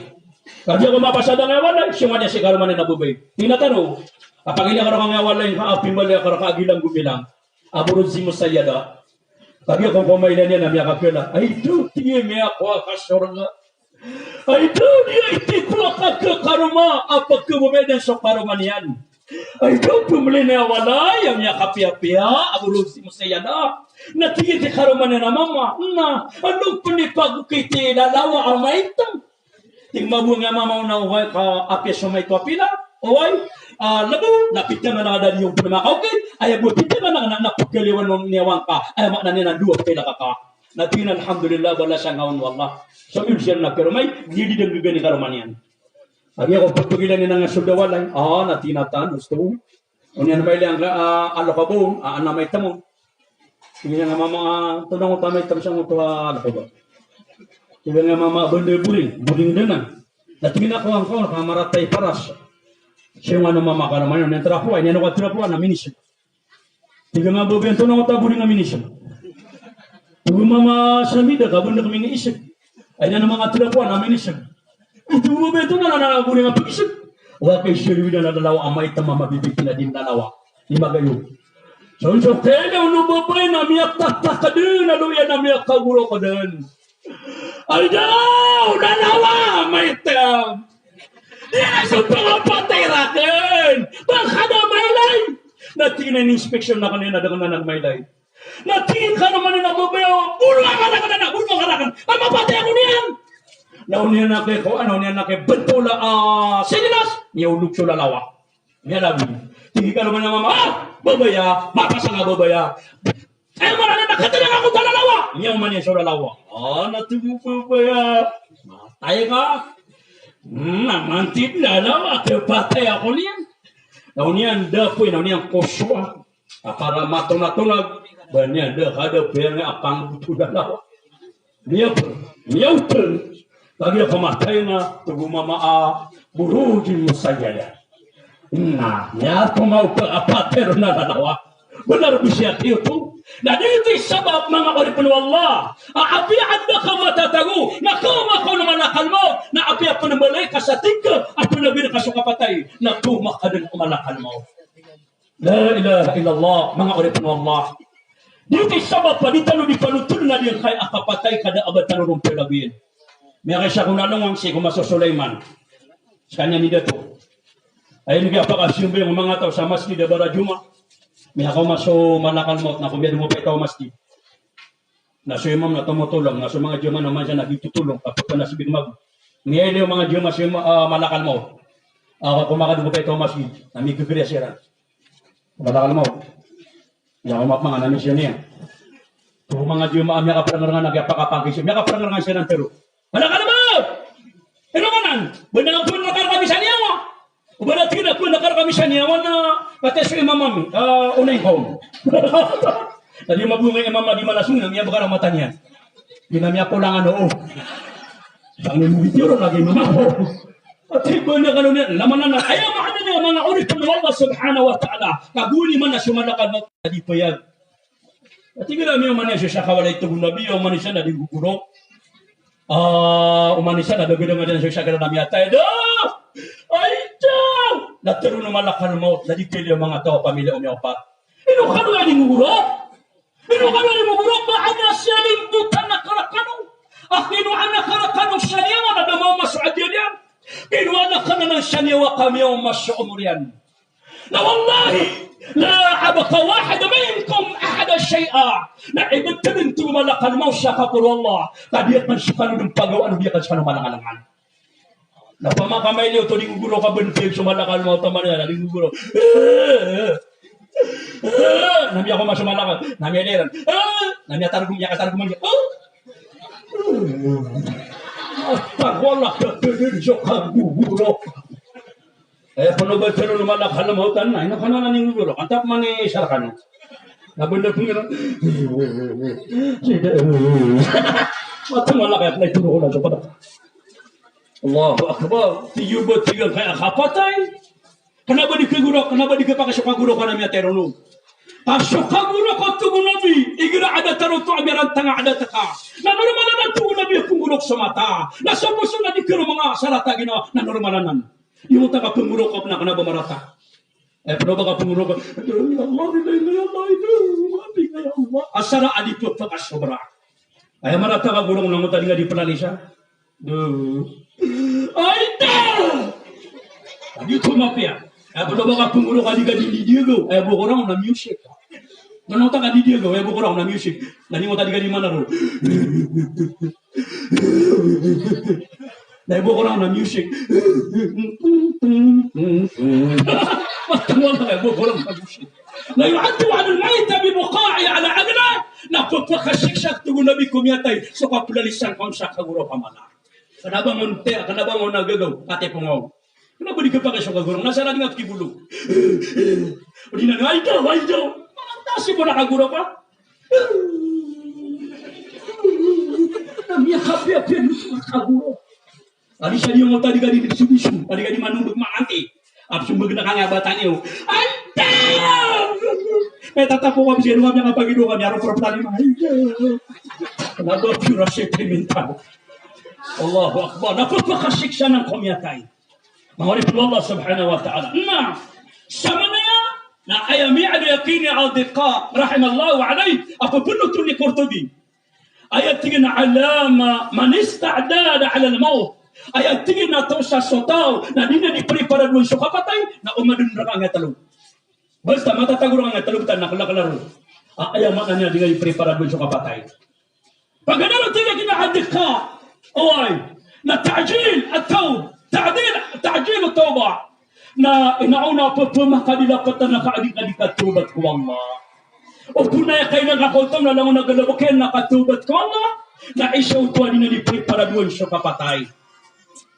Kagiya ko mapasad angkai a walay, siyongan iyan si karoma niyan a babay. Tig iyan a tano, a pagilay ako rka angkai a walay, a pimbaloy ako rka a gilang gomilang. A Buruj Musayyada. Kagiya ko komailay niyan a miyakakala. Ay, tig iyan, miyakowa ka sorga. Ay, tig iyan, aya tig ko a kakaroma a pkhababayaan so karoma niyan. Ay, tig iyan, pmbaloy niyan a walay a miyakapiyapiya, a Buruj Musayyada. Na tig iyan si karoma niyan a mama, na, ano pn i pagokit i lalawa a maitam? Tig mambo a mama o na oway ka apiya so maito a pila, oway, a, lbo, na pitharo a da niyo pn makaokit, aya bo pitharo a na, na, na pkhaliwan o niyawan ka, aya maana niyan na dowa pila kaka. Na tig iyan, alhamdulillah, balasan ka on o Allah. So, iyog siran na karoma i, di, di dn gagani karoma niyan. Kagiya ko pphagilay niyan a sold a walay. A, na tig iyan a tano, so. Oniyan mailay angka, a, a lokaba on, a, an a maitam on. Tig iyan a mama, a, antonaa oto a maitam sangkoto a lokaba. Tig iyan a mama, banda boring, boring dn a. Na tig iyan a kowa ngka on, ka marata i paras. Siyongan o mama karoma niyan, oniyan trapowa, iniyan o katrapowa, na minisg. Tig iyan a babay, antonaa oto a boring a minisg? Tig o mama, samida ka banda ka minisg. Ay, iniyan o mama trapowa na minisg. Tig o babay, antonaa oto a boring a pkisg? Wa kay saliwi na lalawa a maitam a mabibitn a di lalawa. Di magayo. So, so kaya o babay na miyatatak dn, aloya na miyakagoraok dn. Ay daw, lalawa a maitam. Di na so pangapatay rakn. Ba ka da mailay? Na tig iyan a in-inspection akn iyan a da akn anan mailay. Na tig iyan a karoma niyan a babay a, bolonga ka rakn anak, bolonga ka rakn. Ka mapatay ako niyan. Na oniyan a kay kowan, na oniyan a kay bntola a sinilas, miyaolog so lalawa. Miyalawid. Tig iyan a karoma niyan a mama, a, babay a, mapasang a babay a. Aya maana niyan na katharo ako sa lalawa. Miyaoma niyan so lalawa. A, na tig o babay a, matay ka. Hmm, na mantid lalawa, kapatay ako niyan. Na oniyan dapoy, na oniyan kosowa. A para matonatonag, ba niyan da kada piyanga a pangbuto lalawa. Miyaw, miyaw pn. Kagiya kamatay na, tig o mama a, Buruj Musayyada. Na, miyaw pn a kapatay ron a lalawa. Bnar bo siya tiyoto. Na giyoto i sabap, manga oripn o Allah, a apiya adn a kamatatago, na kaoma ka on o malakal mawt, na apiya pn mbaloy ka sa tig ka a pnabir ka so kapatay, na kaoma ka dn o malakal mawt. La ilaha illallah, manga oripn o Allah. Di ti sabap a di tano di panothol na di angkai a kapatay ka da a ba tano ron palagoyin. Miyakaisa ko na alongan sii ko Maso Sulaiman. Skaniyan i dato. Aya ini kiyapakasambayang o manga taw sa masjid a bara Jumaah. Miyakaoma so malakal mawt na ko miyadn o pay taw a masjid. Na so imam na tomotolong, na so manga jamaah na mansa na gitotolong, kapag ka na sibig mag-, miyailay o manga jamaah so ima-, ah, malakal mawt. Ah, ko makadn ko pay taw a masjid, na migagriya siran. Malakal mawt. Iya ko mapmanga na misyon niya. So manga jamaah miyakaprangrangan na kiyapakapagis, miyakaprangrangan siran tero. Malakal mawt! Ino manan? Banda ko nakar kami sa niyawa. O ba na tig iyan a ko nakar kami sa niyawa na kataya so imam ami, ah, onay ko. Tadi mabungay imam a di malasong na miyabakar a mata niyan. Di na miyakolangan, oo. Sangin mo bitiro lagi imam ako. Ati ko niyan kano niyan, lamanan na. Aya maana niyan, manga oripn o Allah subhanahu wa ta'ala. Kaguni man na so malakal mawt a di payag. Ati gila mi omani so saka walay togo nabi, omani sa na di gogorok. Ah, omani sa na da gada ngada so saka na miyatay da. Ay, daw! Na tero o malakal maut, na di keliyo manga taw a pamilya o miyaopat. Ino kano a di gogorok? Ino kano a di gogorok? Ba ana siya limbotan a karakano. Akino ana karakano siya niyan, na da maoma so adiyadiyan. Ino ana kanan siya niyan, wa kamiyaoma so omor iyan. Na wallahi, la abqa wahid minkum ahadan shay'a. Na ibtad o malakal maut sa kaporo Allah. Ka di akn skano dn pagawaan, di akn skano malangalangan. Na pamakamayli oto di gogorok ka bn piyag so malakal maut a mani, na di gogorok. Na miyakoma so malakal, na miyaliran. Na miyatargom, miyakatargom. Astagfirullah, so kagogorok. Eh, pano ba tero o malakal maut a, na ino kano a di gogorok? Antap mani sa rakano. Na benda pun ino. Sida. Mata malakal na ituro ko na so pada. Allahu Akbar. Tiyo ba tiga kaya kapatay? Kna ba di kagorok, kna ba di kapakay so kagorok a miyatero no. Ka so kagorok a togo nabi, igira a datar oto a miyarantang a datar ka. Na normal anan togo nabi a kagorok so mata. Na so poso na di kero manga sarata ginawa, na normal anan. Di mo ta ka pangorok ka na kna ba marata. Eh, pano ba ka pangorok ka, ya Allah, ya Allah, ya Allah, ya Allah, ya Allah. Asar a di pphakasobra. Aya marata ka gorok na ngota di nga di plalisa. Do. Ay, da! Adi ko mapiya. Aya pano ba ka pangorok ka di ka di didiyago. Aya bokorang na music. Na ngota ka di didiyago, aya bokorang na music. Na di ngota di ka di manaro. Na ibo ko ran na music. Matawag na ibo ko ran na music. La yu'adhdhabu 'ala al-mayyiti bi buka'ihi 'ala aqlihi. Na pphakasiksa, tig o Nabi, ko miyatay so kaplalisan ka on sa kagorok a mala. Kna ba ngka on tiya, kna ba ngka on gagaw, katipong ngka on. Kna ba di kapakay so kagorok, na sa lading a kibolog. O di na, ay daw, ay daw. Mangan ta si bo na kagorok ka. Na miyakapiyapiya dn so kagorok. Adi sa di ngka on, adi ka di bisu-bisu, adi ka di manondog manganti. Apsombag na kanga bata niyo. Ay daw! Ay, tatapok a bisan kami a kapagido kami, aro pro-, problema. Ay daw! Kna ba piyura sentimental. Allahu Akbar. Na pphakasiksa anan ko miyatay. Manga oripn o Allah subhanahu wa ta'ala. Na, samanaya, na aya miyaaloy a kini Adiqa, rahimallahu alayh, a pphanothol i Qurtubi. Aya tig iyan a, "Alama man ista'dada 'ala al-mawt." Aya tig iyan a taw sa so taw na di niyan di preparadowan so kapatay, na omadn rka angkai a tlo. Basta matatago rka angkai a tlo btad na klaro. A, aya maana niyan di niyan di preparadowan so kapatay. Paganay a tig iyan a Adiqa, oway, na ta'jil at-tawb-, ta'dil, ta'jil at-tawbah. Na ino na pphakailay a ptharoon ka a di ka di katawbat ko Allah. O pn aya kailangan ka oto na langon a galbk iyan na katawbat ko Allah, na isa oto a di niyan di preparadowan so kapatay.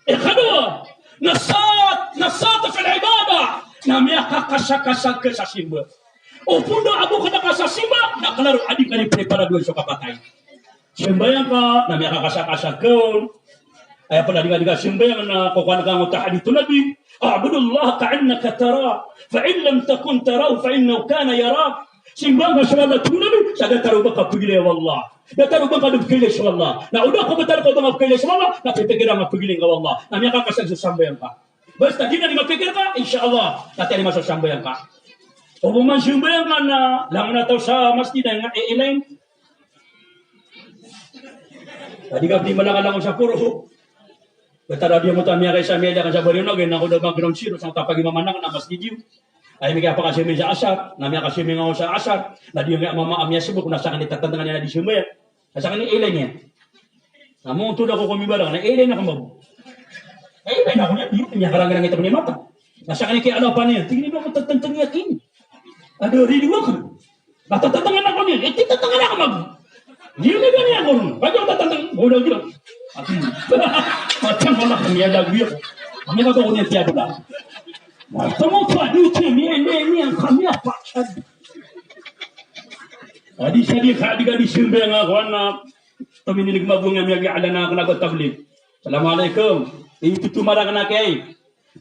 Ikadowa, nashat, nashat fil ibadah, na miyakakasakasag ka sa simba. O pn da a bo ka da ka sa simba, na klaro a di ka di preparadowan so kapatay. Sambayang ka, na miyakakasakasag ka on. Aya pn a di ka di kasambayang na kokowan ka angkoto a hadith o Nabi, "A'budillaha ka'annaka tarah, fa in lam takun tarahu fa innahu kana yarak." Sambayang ka so Allah, tig o Nabi, sa datar o ba ka pagilay o Allah. Datar o ba ka da pagilay so Allah. Na o da ka datar o ba ka pagilay so Allah, na pipikiran ka a pagilay ngka o Allah. Na miyakakasag so sambayang ka. Basta di na di mapikir ka, insha Allah, na tiyarima so sambayang ka. O ba man sambayang ka na langon a taw sa masjid a nga iilayn. Tadi ka di malangalangon sa poro. Basta da di mo ta miyakaisa, miyada ka sa bariyo na, gina ko da ba ground zero, sa tapagi mamanak na masjid iyo. Ay, miyakapakasimi sa asar, na miyakasimi nga sa asar, na di nga mama, miyasibok, na sakn i tatantangan iyan a di sambayang. Na sakn i ilay niyan. Na mo oto da ko komibarang, na ilay na ko mabo. Na ilay na ko niyan, di ko niyan karangarang ito ko niyan mata. Na sakn i kiyaalapan iyan, tig iyan ba ko tatantang iyan kini. Ado, di di wakn. Na tatantangan ako niyan, eh, di tatangan ako mag-, di na gani ako ron. Kaya ako tatantang, bola gila. Ati, macam mana kami ada gila. Kami kata ko niyan tiya bola. Na tamo pa, di tiya, niyan, niyan, niyan, kami apa? Adi sa di ka, di ka di sambayang ako, na tomininig mabunga, miyagi ala na ako na ko tablig. Assalamualaikum. Ito tumarang na kay.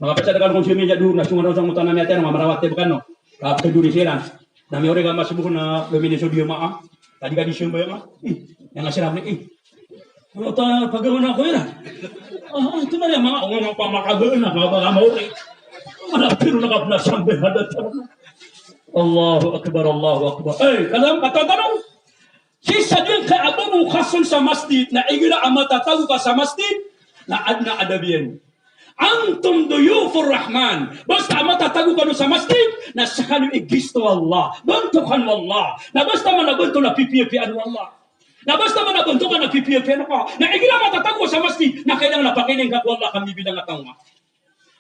Makapasad ka kon simi jadu, na sungan sa ngota na miyatay, na mamarawat tayo kano. Kapag duri siran. Na miyori ka masibok na lumini so diyo maa. Tadi ka di sambayang a. Ih, aya nga siran, ih. Ano ta pagawa na ko iran? Ah, ito na rin, mga ungang pamakagaan na, mga baka mauri. Mga piro na kapna sambayang a datar. Allahu Akbar, Allahu Akbar. Eh, kalam, katatanaw. Sii sa giyangkai a ba mo kasong sa masjid, na igira a matatago ka sa masjid, na adn a adab iyan. Antum duyufur Rahman. Basta a matatago kano sa masjid, na skano i gisto o Allah. Bantokan o Allah. Na basta man a banto na pipiyapiyaan o Allah. Na basta man a bantokan na pipiyapiyaan ka. Na igira a matatago ka sa masjid, na kailangan na pakiilay ngka ko Allah ka mibilang a taw ngka.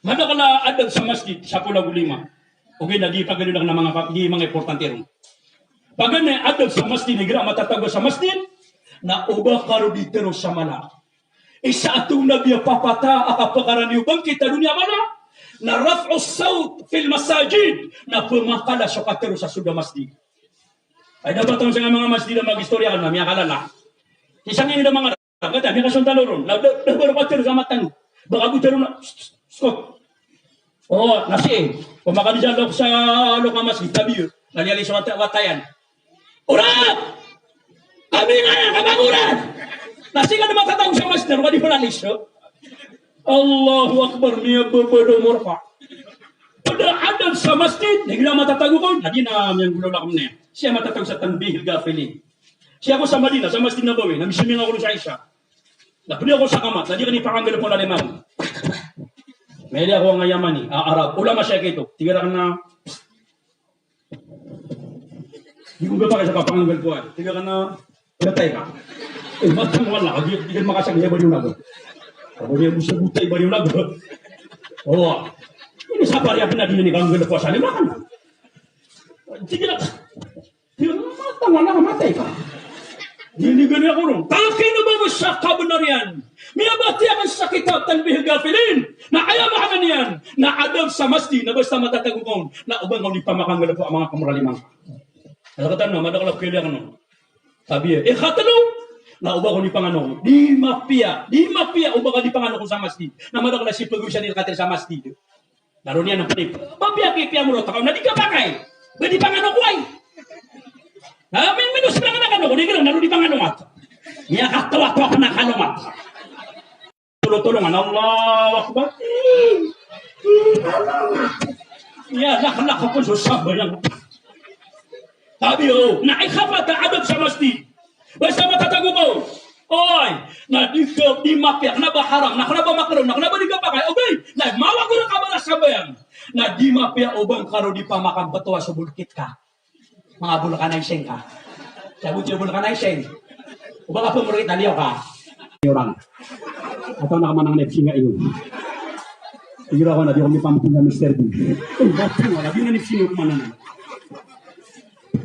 Madakl a adab sa masjid, sapolo ago lima. Ogaid na di pagaloy akn a manga pa-, di manga importante ron. Paganay a adab sa masjid, igira a matatago sa masjid, na oba ka ron di tero sa mala. Isa a toon a biyapapata a kapakarani o bangkit a doniya a mala, na raf'us sawt fil masajid, na pmakala so katero sa sold a masjid. Ay, dapat on sa manga masjid a mag-istorya ka na miyakalala. Isa ngini da manga Kata, miyakasong tano ron. Na, da, da, baro ka tero sa mata niyo. Baka bo tero na, skot. O, na sii. Pamakadesan lok sa, lok a masjid, tabiyo. Na liyalis o wata-, wata iyan. Orat! Kami nga iyan, kami nga orat! Na sii ka da matatago sa masjid, na di pala liso. Allahu Akbar, miyababado morka. Pd a adab sa masjid, na igira matatago ka, na di na miyanggolawla ka mna. Sii a matatago sa tanbihil ghafilin. Sii ako sa Madina, sa Masjid Nabawi, na misiming ako sa Isha. Na pd ako sa kamat, na di akn ipakanggalbk o lalayon. Mailay ako angkai a Yamani, a, Arab. Ulama sii kito. Tig iran a, di ko gapakay sa kapanggalbk ko, a. Tig iran a, matay ka. Eh, matay ka, wala. Di, di ka makasagad, di ba, di ko na ba? Ako di ako sa butay, ba, di ko na ba? Oo. Ini sapari ako na di ini kanggalbk ko sa lima ka. Tig iran a, Di matang, wala ka, matay ka. Di, di gani ako ron. Takin o ba mo sa kabnar iyan. Miyabatiya akn sa kitab Tanbihul Ghafilin. Na aya maana niyan na adab sa masjid, na basta matatago ka on, na oba ka on di pamakanggalbk a manga kamoralima ngka. Aya katan na madakl a khailay akn on. Sabi, ikatlo, na oba ka on di pangano. Di mapiya, di mapiya oba ka di pangano ko sa masjid. Na madakl a sii pagawisan iyan katero sa masjid. Na roo niyan a pd i, ba piya ki, piya mo roo takaw na di kapakay. Ba di pangano ko ay. Na mi-, minos na nga na kano ko, di ka na roo di pangano mat. Miyakatawa-tawa ka na kano mat. Tolong-tolongan, Allahu Akbar. Ya, nak, nak, ako so sambayang. Tabiyo, na ikapat a adab sa masjid. Basta matatago ka. Oy, na di ka, di mapiya, kna ba haram, na kna ba makruh, na kna ba di kapakay. Okay, na mawag ka ba na sambayang. Na di mapiya o ba ngka roo di pamakambeto a so bolkit ka. Manga vulcanizing ka. Sabot iyo vulcanizing. O ba ka pemorkit a liyaw ka. Iyo ran. Atawa na kamanang na ipsinga iyo. Iyo ran na di kami pamukong na Mister Bean. Eh, bati nga, di na ipsinga ko manang.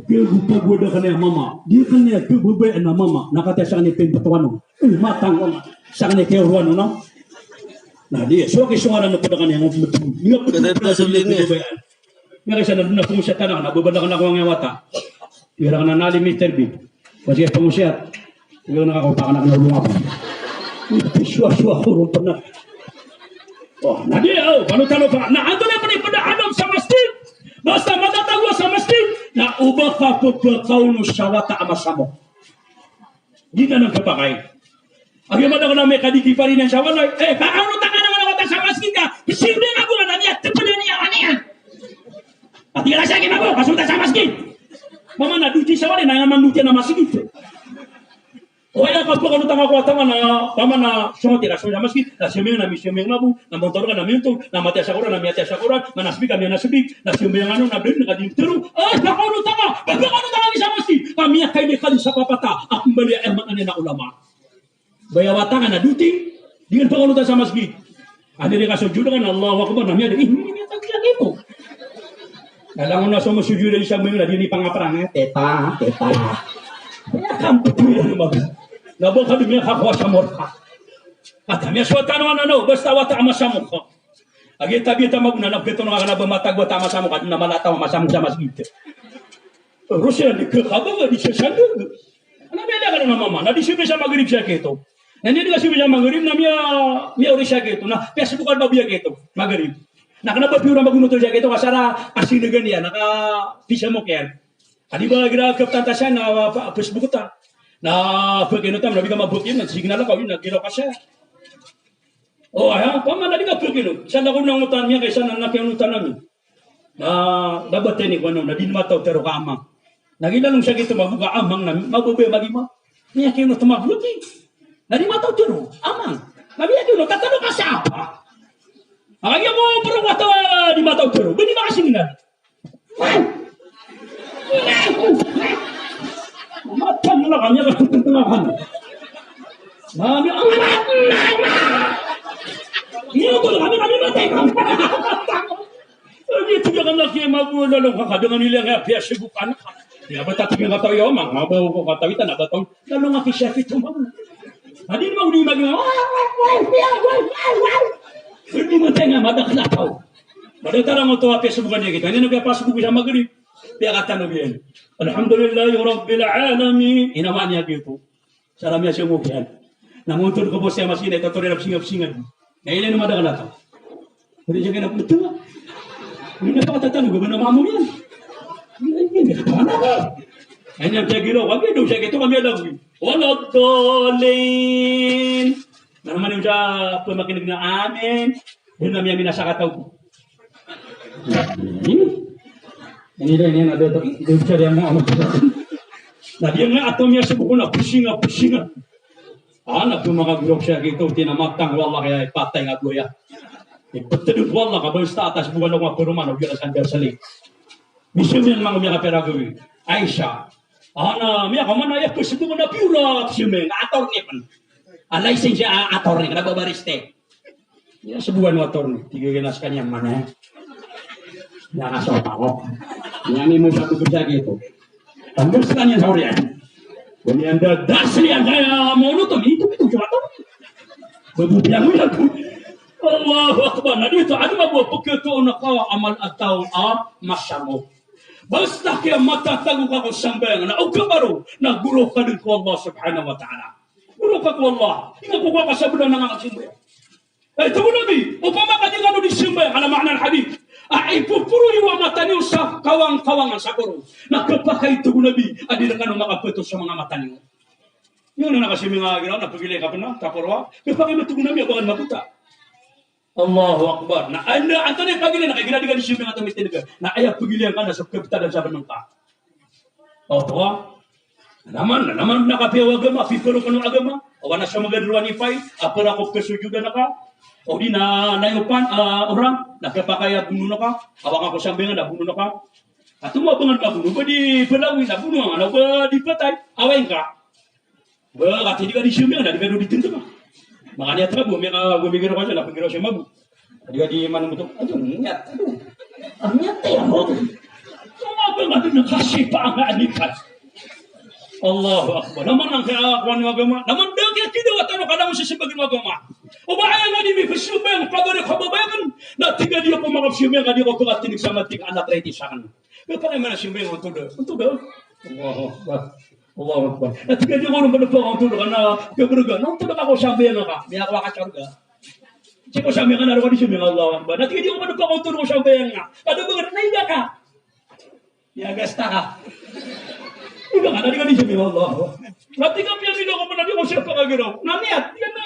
Kaya gupa gua da kaniya mama. Di kaniya kebebay na mama. Na kata sa kaniya pembetuan o. Eh, matang ko. Sa kaniya kaya ruan o, no? Na di, so kisongaran o peda kaniya ngop metu. Di nga betu. Kata peda sa lini. Kebebay. Nga kisa na dun a pengosiyat anak, na bebalakan ako angkai a wata. Ira ka na nali Mister Bean. Bas iya pengosiyat. Ira na kakopakan ako na ulong ako. Ito suwa-suwa ko ron pernah. O, na di, o, kano tano pa. Na antonaa pn i pd a adab sa masjid. Basta matatago sa masjid. Na oba ka pepakaon sa wata a masamok. Di na nang kapakay. Agi madakl a miyakadigi pa rin iyan sa walay. Eh, pakaonot angka na wata sa masjid ka. Psirbi nga bo na niyan, tpd niyan, niyan. Pati ka na siya gimago, kaso ta sa masjid. Mama na duti sa walay, na naman duti na masjid. O aya, kapakaonot angka ko wata nga na, mama na, sumati na, sumati na masjid, na siyaming na, siyaming na bo, na motor ka na miyontor, na matiya sa Quran, na miyatiya sa Quran, na nasbik ka, miyanasbik, na siyaming ano, na bed, na kadintero. Ah, pakaonot angka, pakaonot angka sa masjid. Kami a kaini kali sa papata, a kembali a iman ani na ulama. Baya wata nga na duti, di nga pakaonotan sa masjid. Adi di ka sujud kan, Allahu Akbar, na miyada, ih, ini miyatag siya dito. Na langon na so masujud di sa mga, di ni pangaprang, eh, teta, teta. Kaya kampo po yan, mag-, na ba ka di miyakakuha sa morta? At kami, so tano, ano, basta wata a masamok. Agi tabi ta maguna na pito nga kana ba matag wata a masamok, na malataw a masamok sa masjid. Rosiyan di kekabang, di sasandog. Ana beda ka na mama, na di sibi sa magrib siya keto. Na di ka sibi sa magrib, na miya, miya ori siya keto. Na piya sa bukal ba biya keto, magrib. Na kena ba piya ora magunoto siya keto, kasara, kasinagan iyan, naka, pisamok iyan. Adi ba gira kaptatasan na, ah, pa-, Facebook ta. Na pagino tam, na bika mabukino, sige na lang kawin, na giraw ka siya. O, aya, paman, adi ka pagino. Sa lako na ngutan niya, kaysa na nakiyanutan namin. Na, dapat ini ko ano, na di mataw tero ka amang. Na gilalong siya gito, mabuga amang na, mabubay magima. Niya kiyanutan mabuti. Na di mataw tero, amang. Na niya kiyanutan, tatano ka siya. Ang iya mo, pero wata, di mataw tero. Bini makasingnan. Matang na kami, ang tutuntungan. Kami, ang anak, anak! Iyo, tulo kami, kami matay. Kami, tiga ka laki, magulo, lalo ka, kadungan nila nga, piyasibukan ka. Di na ba tatigyan ka tayo, mga mabaw ko, katawitan, na ba tong, lalo nga, kisya, kito, mga. Adi, mga, uli, mga, wai, wai, wai, wai, wai, wai. Hindi mo tayo nga, madakla tao. Pada tara mo to, apiya subukan niya kita. Ini na kaya pasubok sa Maghrib. Piya kata no biyan. Alhamdulillahi Rabbil Alamin. Inaman niya gitu. Salam niya siya mo biyan. Namuntun ko po siya masina, ito to rin singap-singap. Na ini na madakla to. Pwede siya kaya na betul. Ini na pakatatan ko ba na mamu yan? Ini na pakatatan. Ini na kaya ginawa. Kami daw siya gitu, kami alam. Wala dolin. Na naman yung sa pamakinig na amin. Yun na miya minasakataw ko. Ini, ini, ini, ini, na dato, ini, siya yang mau, na di nga ato miya subukan na pusinga, pusinga. Anak ko mga gurok siya kito, tinamatang, wala kaya ipatay nga buya. Ipatay ko wala ka, basta atas buwan ako nga peruman, o biya sandal sali. Bisa miyan mga miya kapera gawin. Aisha. Ana, miya kamana ya, pusubukan na piyura, pusubukan, ator ni pan. Alay sin siya, ator ni, kena babariste. Ya, sebuah motor nih, tiga kena sekalian mana ya? Ya, kasih apa kok? Ini mo sa ko sa gitu. Tambah sekalian sahur ya. Ini anda das ni anda ya mau nonton itu, itu cuma tahu. Babu bilang mo yan. Allahu Akbar. Na di oto, anda mabuo pagkatoon na ka amal ataw a masamo. Basta kaya matatago ka ko sambayang na oka baro na guro ka din ko Allah Subhanahu wa Ta'ala. Guro ka ko Allah. Ino ko ka kasabda na nga kasambayang. Ay, tig o Nabi, opama ka di kano di sambayang, ala ma'na al-hadith. A, ipoporo iyo a mata niyo sa kawang-kawangan sa koro. Na kepakay, tig o Nabi, a di rkano makapeto sa manga mata niyo. Iyo na nakasimi nga ginawa, na pagilay ka pena, takoro a. Kepakay, tig o Nabi, a ba ka mabota. Allahu Akbar. Na anda, antonaa i pagilay, na kagina di ka di sambayang a tomitindeg. Na aya pagilay ka na so keptadan sa beneng ka. Oto. Naman, naman na kapiya o agama, piparo kano agama. Awa na sa magad rowani pay, a pera ko pesojodan ka. O di na, na iyo pan, a, orang, na kepakay a bonoon ka. Awa ka ko sambayang na bonoon ka. Ato mo a bengan ka bonoon, ba di pelawi na bonoon, na ba di patay, awa ingka. Ba, kati di ka di sambayang, na di ka di tindeg. Makaniya tera bo, mika, bo mikiro ka sa, na pegiraw sa mabu. Di ka di manumutok. Aduh, niyat. Aduh. Ah, niyat ya, bo. Sama ba nga di na kasi pa nga anikas. Allahu Akbar. Naman ang kaya kuwan ng agama. Naman da kaya kida watan o kada mo sa simbag ng agama. O ba aya nga di mi kasambayang, pagari kababayan. Na tiga di ako makasambayang, ka di ako pagatinig sa matik, anak, ready sa akin. Kaya pa naman ang sambayang, unto da. Unto da. Allahu Akbar. Allahu Akbar. Na tig a di ko ron ba na pangawto ka na, kabraga, na onto da ka ko sambayang ka, miyakowa ka sa sorga. Sii ko sambayang ka na, roo ka di sambayang, Allahu Akbar. Na tig a di ko ba na pangawto ko sambayang ka. Kada ba ka na iga ka. Miyagasta ka. Iga ka na, di ka di sambayang, Allahu Akbar. Na tig a piya sila ko ba na di ko siya pangagiraw. Na miyat, di ka na.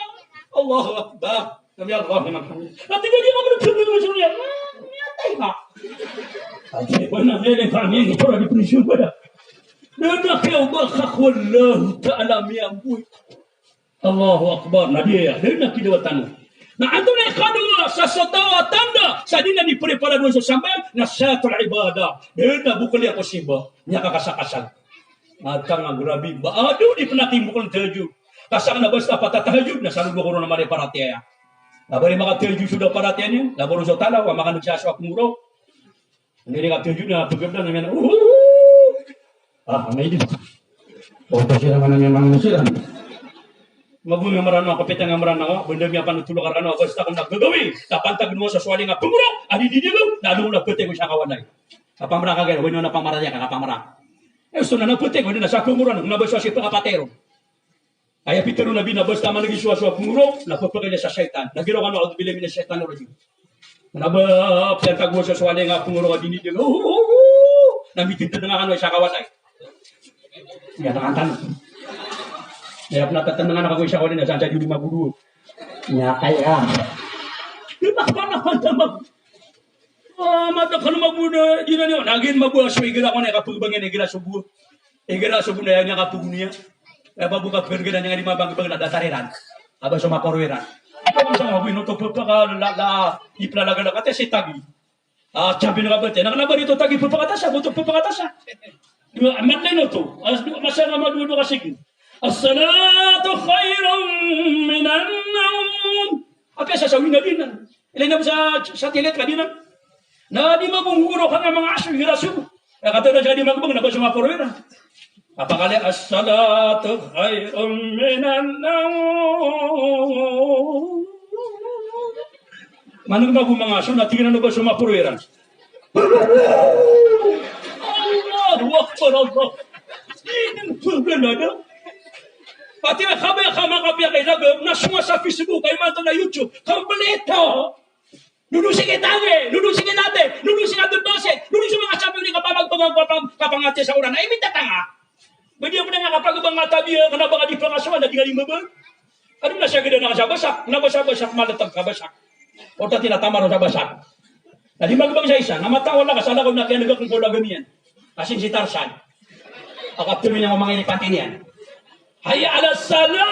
Allahu Akbar. Sami Allahu liman hamidah. Na tig a di ka ba na sambayang, Allahu Akbar. Miyatay ka. Ati ko na miyatay ka, miyatay ka, di priso ba na. Dn a kiyaoma ka ko Allahu Ta'ala miyamboy. Allahu Akbar. Na di aya, dn a kidawatan. Na antonaa i kadowa sa so taw a tanda sa di niyan iprepara on so sambayang, na siyatul ibadah. Dn a bokol iyan ko simba. Miyakakasakasag. Matang a grabe. Ba ado di pn a timbokl tahajjud. Kasang na basta patatahajjud, na sa lolo ko ron a mala i paratiyaya. Na ba di makatahajjud so da paratiyaya niyan, na ba ron so talaw a makaneg sa so a pngoraw. Anda di katahajud na pagabda na miyan, "Uhuhu." Ah, na idi. O, kasi naman ang mga siran. Mabuhay nga Mranaw, kapitang nga Mranaw, banda miyapanotol ka Mranaw, basta ko na gagawii, sa pantag mo sa suwali nga pngoraw, adi di di lo, na doon na pwede ko siya kawalay. Kapamra ka gaya, wala na pamara niya, kakapamra. Eh, so na na pwede ko, na sa pngoraw, na ba siya si pangapatero. Aya pitero o Nabi na basta maneg i sowasowa pngoraw, na pphakay niyan sa shaytan. Na giraw kano, "A'udhu billahi minash shaytanir rajim." Na ba piyantag o sowasowa niyan a pngoraw a diniding. Oh, oh, oh, oh. Na mitindeg nga kano isa kawasay. Iya, tangan tano. Iya, pena tatandeg nga kano isa kawasay, na sa, sa di lima polo. Iya, kaya. Lima ka na, mata mag-, ah, mata kano mabuda, di na niyo. Na gin mabuda so igira ko na kapagbangan, igira so bu-, igira so bu na iya niya kapaguniya. Iya, babu kapagbangan niya, di mabang-bang na datar iran. Aba so maporo iran. Aba so maporo iran. Iplalagala kate si tagi. Ah, champion ka ba, te? Na kena ba rito tagi pepakatasa, boto pepakatasa. Dua, amat na ino to. As-, dua, masa nga maduwa-duwa ka sigi. As-salatu khairun minan nawm. Apiya sa sawi na dinan. Ilay na sa, sa tilit ka dinan. Na di maguguro ka nga manga aso, gira aso. Na kato na sa di magbang, na ba sa maporo iran. Apakali, "As-salatu khairun minan nawm." Maneng ba bo manga aso, na tig iran o ba so maporo iran. Allahu Akbar, Allah. Ino ba na da? Pati na kabaya ka makapiya kay daga, na suma sa Facebook, kay manto na YouTube, kompleto. Dodo si Kitabé, dodo si Kitabé, dodo si Abdul Basit, dodo si manga sabi ni kapamagpagang kapang-, kapangati sa Quran. Ay, mintatanga. Ba di ako na nga kapagabang nga tabiya, kena ba nga di pangasawa, na di nga di mabag. Ano na siya gida na ka sa basak, na basak-basak, malatag ka basak. O tati na tamaro sa basak. Na di magbang sa isa, na matawala ka sa lakaw na kaya nagakong kolaga niyan. Asin si Tarzan. Akaptulin niya ko manga ini pati niyan. Hayya ala salah!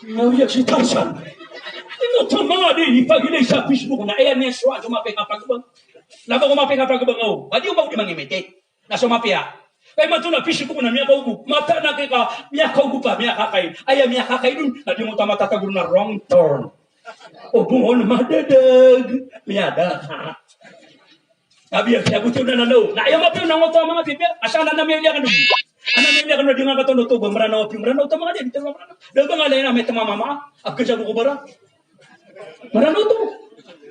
Nawiyak si Tarzan. Ino tama di ipagilay sa Facebook na, ayan niya suwa, so mapay nga pagabang. Laba ko mapay nga pagabang, o. Adi ko ba ko di mangimitate. Na so mapiya. Kay mato na Facebook na miyakaugo. Mata na kay ka, miyakaugo pa, miyakakain. Aya miyakakain on, na di mo ta matatago na wrong turn. O bongon madadag. Miyada ka. Tabiya, siya guti na nanaw. Na aya mapiya na ngoto a manga pipiya. Asa na na miyaliya kano. Ana miyaliya kano di nga katondo to, ba Mranaw a piya, Mranaw to manga di, di to Mranaw. Da ba nga lay na may tama mama. Agka siya ko bara. Marano to?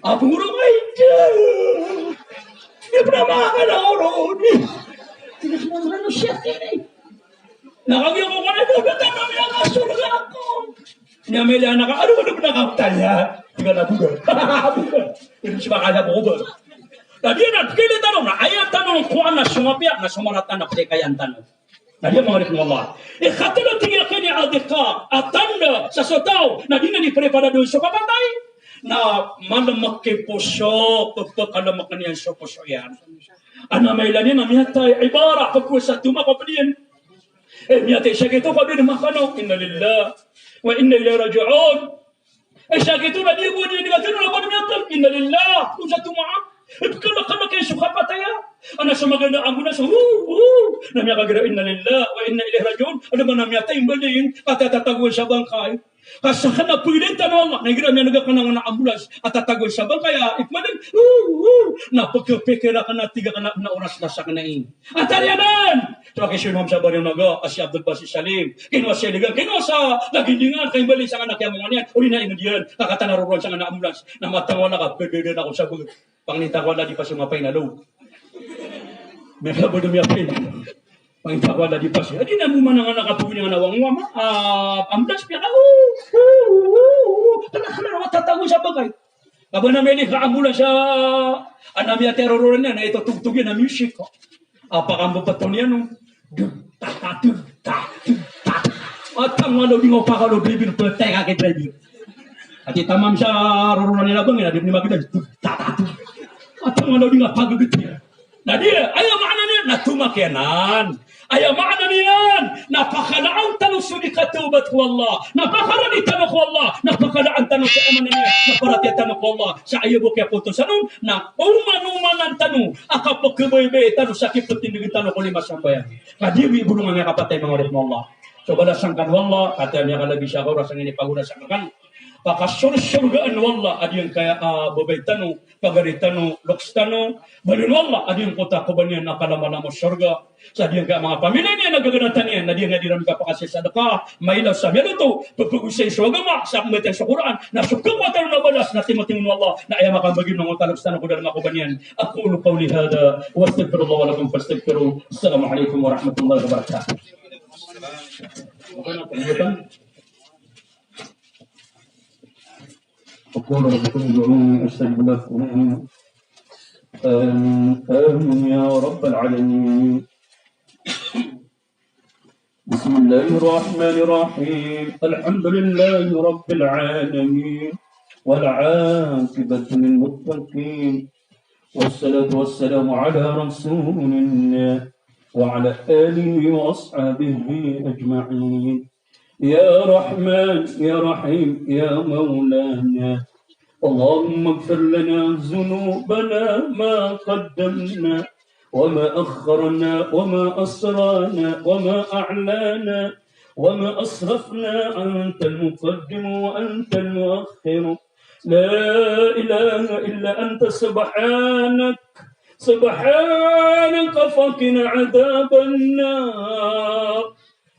Apo ngoro, ay, di. Di pernah makan ako roon. Di pernah marano siya kini. Na kami ako ka na, dapat na kami ang kasurga ako. Niya may liyan na ka, ano, ano, nakaptaya? Tingnan na buga. Buga. Hindi siya makala buga. Na di na, kaya tanong na, aya tanong ko na sumapiya, na sumaratan na pagkayan tanong. Na di a manga oripn o Allah. Ikatlo, tig iyan, kini a adhkar, a tanda sa so taw na di niyan ipreparado so kapatay, na malemek i poso, pepekalemek iyan so poso iyan. Ana mailay niyan a miyatay, ibara, pepowasa, tomak a ped iyan. Eh, miyatay, siyagito ka di makano, inna lillahi wa inna ilaihi raji'un. Eh, siyagito na di bo di, di ka tino na bo di miyatay. Inna lillahi, ko sa tomaa. Eh, pekalakalak iyan so kapatay a. Ana so magana a ambulans, hu, hu. Na miyakagira, inna lillahi wa inna ilaihi raji'un. Ana ba na miyatay, mbalayin, ka tatatagoan sa bangkay. Ka sakn a pagilay tano o Allah, na igira miyaneg akn a ambulans a tatagoan sa bangkay a, ipmalayin, hu, hu. Na pekapikir akn a tig akn a, na oras na sakn a ini. Antaa iyan? Sa kisoy o Hamsa Bani Naga, a si Abdul Basit Salim. Kinowa sa Iligan, kinowa sa Lagindingan, kay mbali sangkanan a kiyamongan iyan. Odi na ino diyan, kakatana roroan sangkanan a ambulans. Na matang wala ka, pededen ako sa beg. Pangninta ko wala di paso mapay na lo. Miyakabed o miyapay. Pangninta ko wala di paso. Adi na mo manangan a kapowini nga na wang wama. Ah, ambulans piya ka. Tana, tana, tatago sa bagay. Kaba na miyalika ambulans a, ana miyatay a roroan iyan, na ito tugtog iyan a music. A pakambebeton iyan, o. Dug, ta, ta, dug, ta, dug, ta. Atang wala di nga pakalo driver, petay ka ki driver. Ati tamam sa roroan iyan a bangin, adi ni magdal, dug, ta, ta, dug. Atang wala di nga pagegeti. Na di, aya maana niyan, na tomak iyan anan. Aya maana niyan, na pakalaan tano so di katawbat ko Allah, na pakarani tano ko Allah, na pakalaan tano so, aya maana niyan, na paratiyaya tano ko Allah. Sa aya bo kiyapotosan on, na oman-omanan tano a kapekebaybay tano sa kipetindegen tano ko lima sambayang. Ka di wi bolongan a kapatay, manga oripn o Allah. So balasan kano o Allah, katii a miyakalabi sa kaorasan ini, pagorasan ka kano. Pakasorsorgaan o Allah a giyangkaya a babay tano, pagari tano, loks tano. Baloyn o Allah a giyangkoto a kobaniyan a kalamalama o sorga. Sa giyangkaya manga pamilya niyan a gaganatan iyan, na giyangkaya di ran kapakasisadaka, mailaw sa miyaloto, pepegosay so agama, sa pembatiya so Qur'an, na so kekuwatan na balas, na timotimo o Allah, na aya makambagi o Allah, loks tano ko dalem a kobaniyan. Aqulu qawli hadha, wa astaghfirullah wa lakum fastaghfiruh. Assalamu alaikum warahmatullahi wabarakatuh. وربكم ادعوني أستجب لكم. آمين، آمين يا رب العالمين. بسم الله الرحمن الرحيم. الحمد لله رب العالمين. والعاقبة للمتقين. والصلاة والسلام على رسول الله وعلى آله وأصحابه أجمعين. يا رحمن يا رحيم يا مولانا، اللهم اغفر لنا ذنوبنا ما قدمنا وما أخرنا وما أسررنا وما أعلنا وما أسرفنا، أنت المقدم وأنت المؤخر، لا إله إلا أنت، سبحانك، سبحانك، فقنا عذاب النار.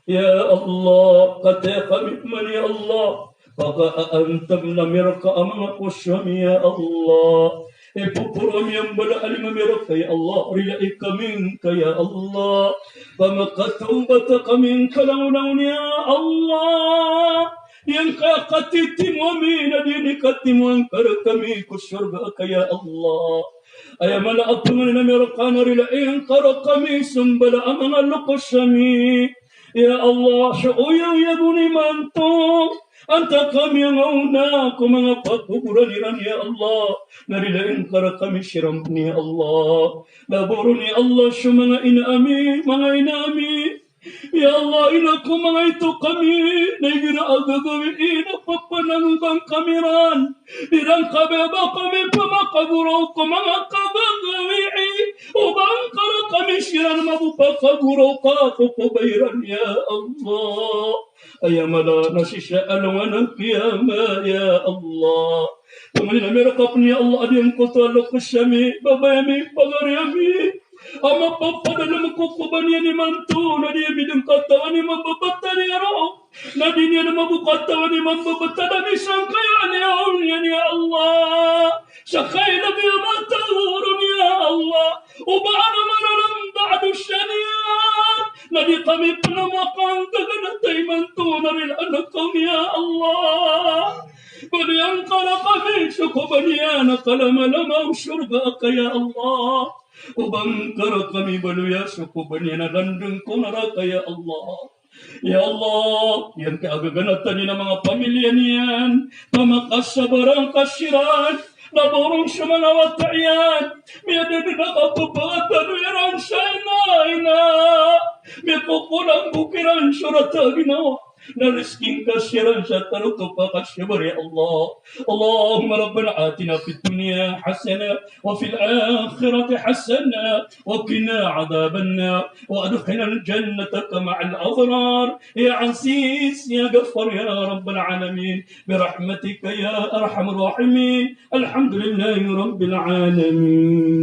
Ya Allah, kataya kami pman, ya Allah, pakaantam na mirka a manga poso ami, ya Allah. Ipoporo ami a mbala a lima mirka, ya Allah, rilai kami ngka, ya Allah. Pamakatawbata kami ngka langolangon, ya Allah. Giyangkaya katitimo ami na di ini katimoan ka rkami ko sorga ka, ya Allah. Aya mala a pangnin ami rka na rilai ngka rkami so mbala a manga lokes ami. Ya Allah, so oyagoyag on imanto, antaa kami ngaona ko manga pakokoran iran, ya Allah, na rilai ngka rkami siran pn, ya Allah. Labaw ron, ya Allah, so manga ina ami, manga ina ami. Ya Allah, ina ko manga ito kami, na igira a gagawii na papanangogan kami ran. Iran kabaya ba kami pmakagoraw ko manga kagagawii, o ba ngka rkami siran mambo pakagoraw ka ko kobay ran, ya Allah. Aya mala na sii sa alongan a qiyamah, ya Allah. Pangnin ami rka pn, ya Allah, a giyangkoto a lokes ami, babay ami, pagari ami, a mapapadalm ko kobay niyan imanto, na di ami dn katawan i mambabata niyan roo. Na di niyan mambo katawan i mambabata na di sangkaya a niyawn iyan, ya Allah. Sa kailay a matago ron, ya Allah. O ba adn a mararamdam a dosa niyan, na di kami pn a makanggaganata imanto na rilaan ka on, ya Allah. Baloya ngka rkami so kobay niyan a kalamalama o sorga ka, ya Allah. O ba ngka rkami baloya so kobay niyan a landng ko naraka, ya Allah. Ya Allah, giyangkai a gaganatan iyan a manga pamilya niyan, pamakasabara ngka siran, labaw ron so manga wata iyan, miyada dn a kapapakatano iran sa ina, ina, miyakokolangbok iran so rata a ginawa, na rizki ngka siran sa tarotop a kasabar, ya Allah. اللهم ربنا آتنا في الدنيا حسنة وفي الآخرة حسنة وقنا عذاب النار وأدخلنا الجنة مع الأبرار يا عزيز يا غفار يا رب العالمين برحمتك يا أرحم الراحمين. الحمد لله رب العالمين.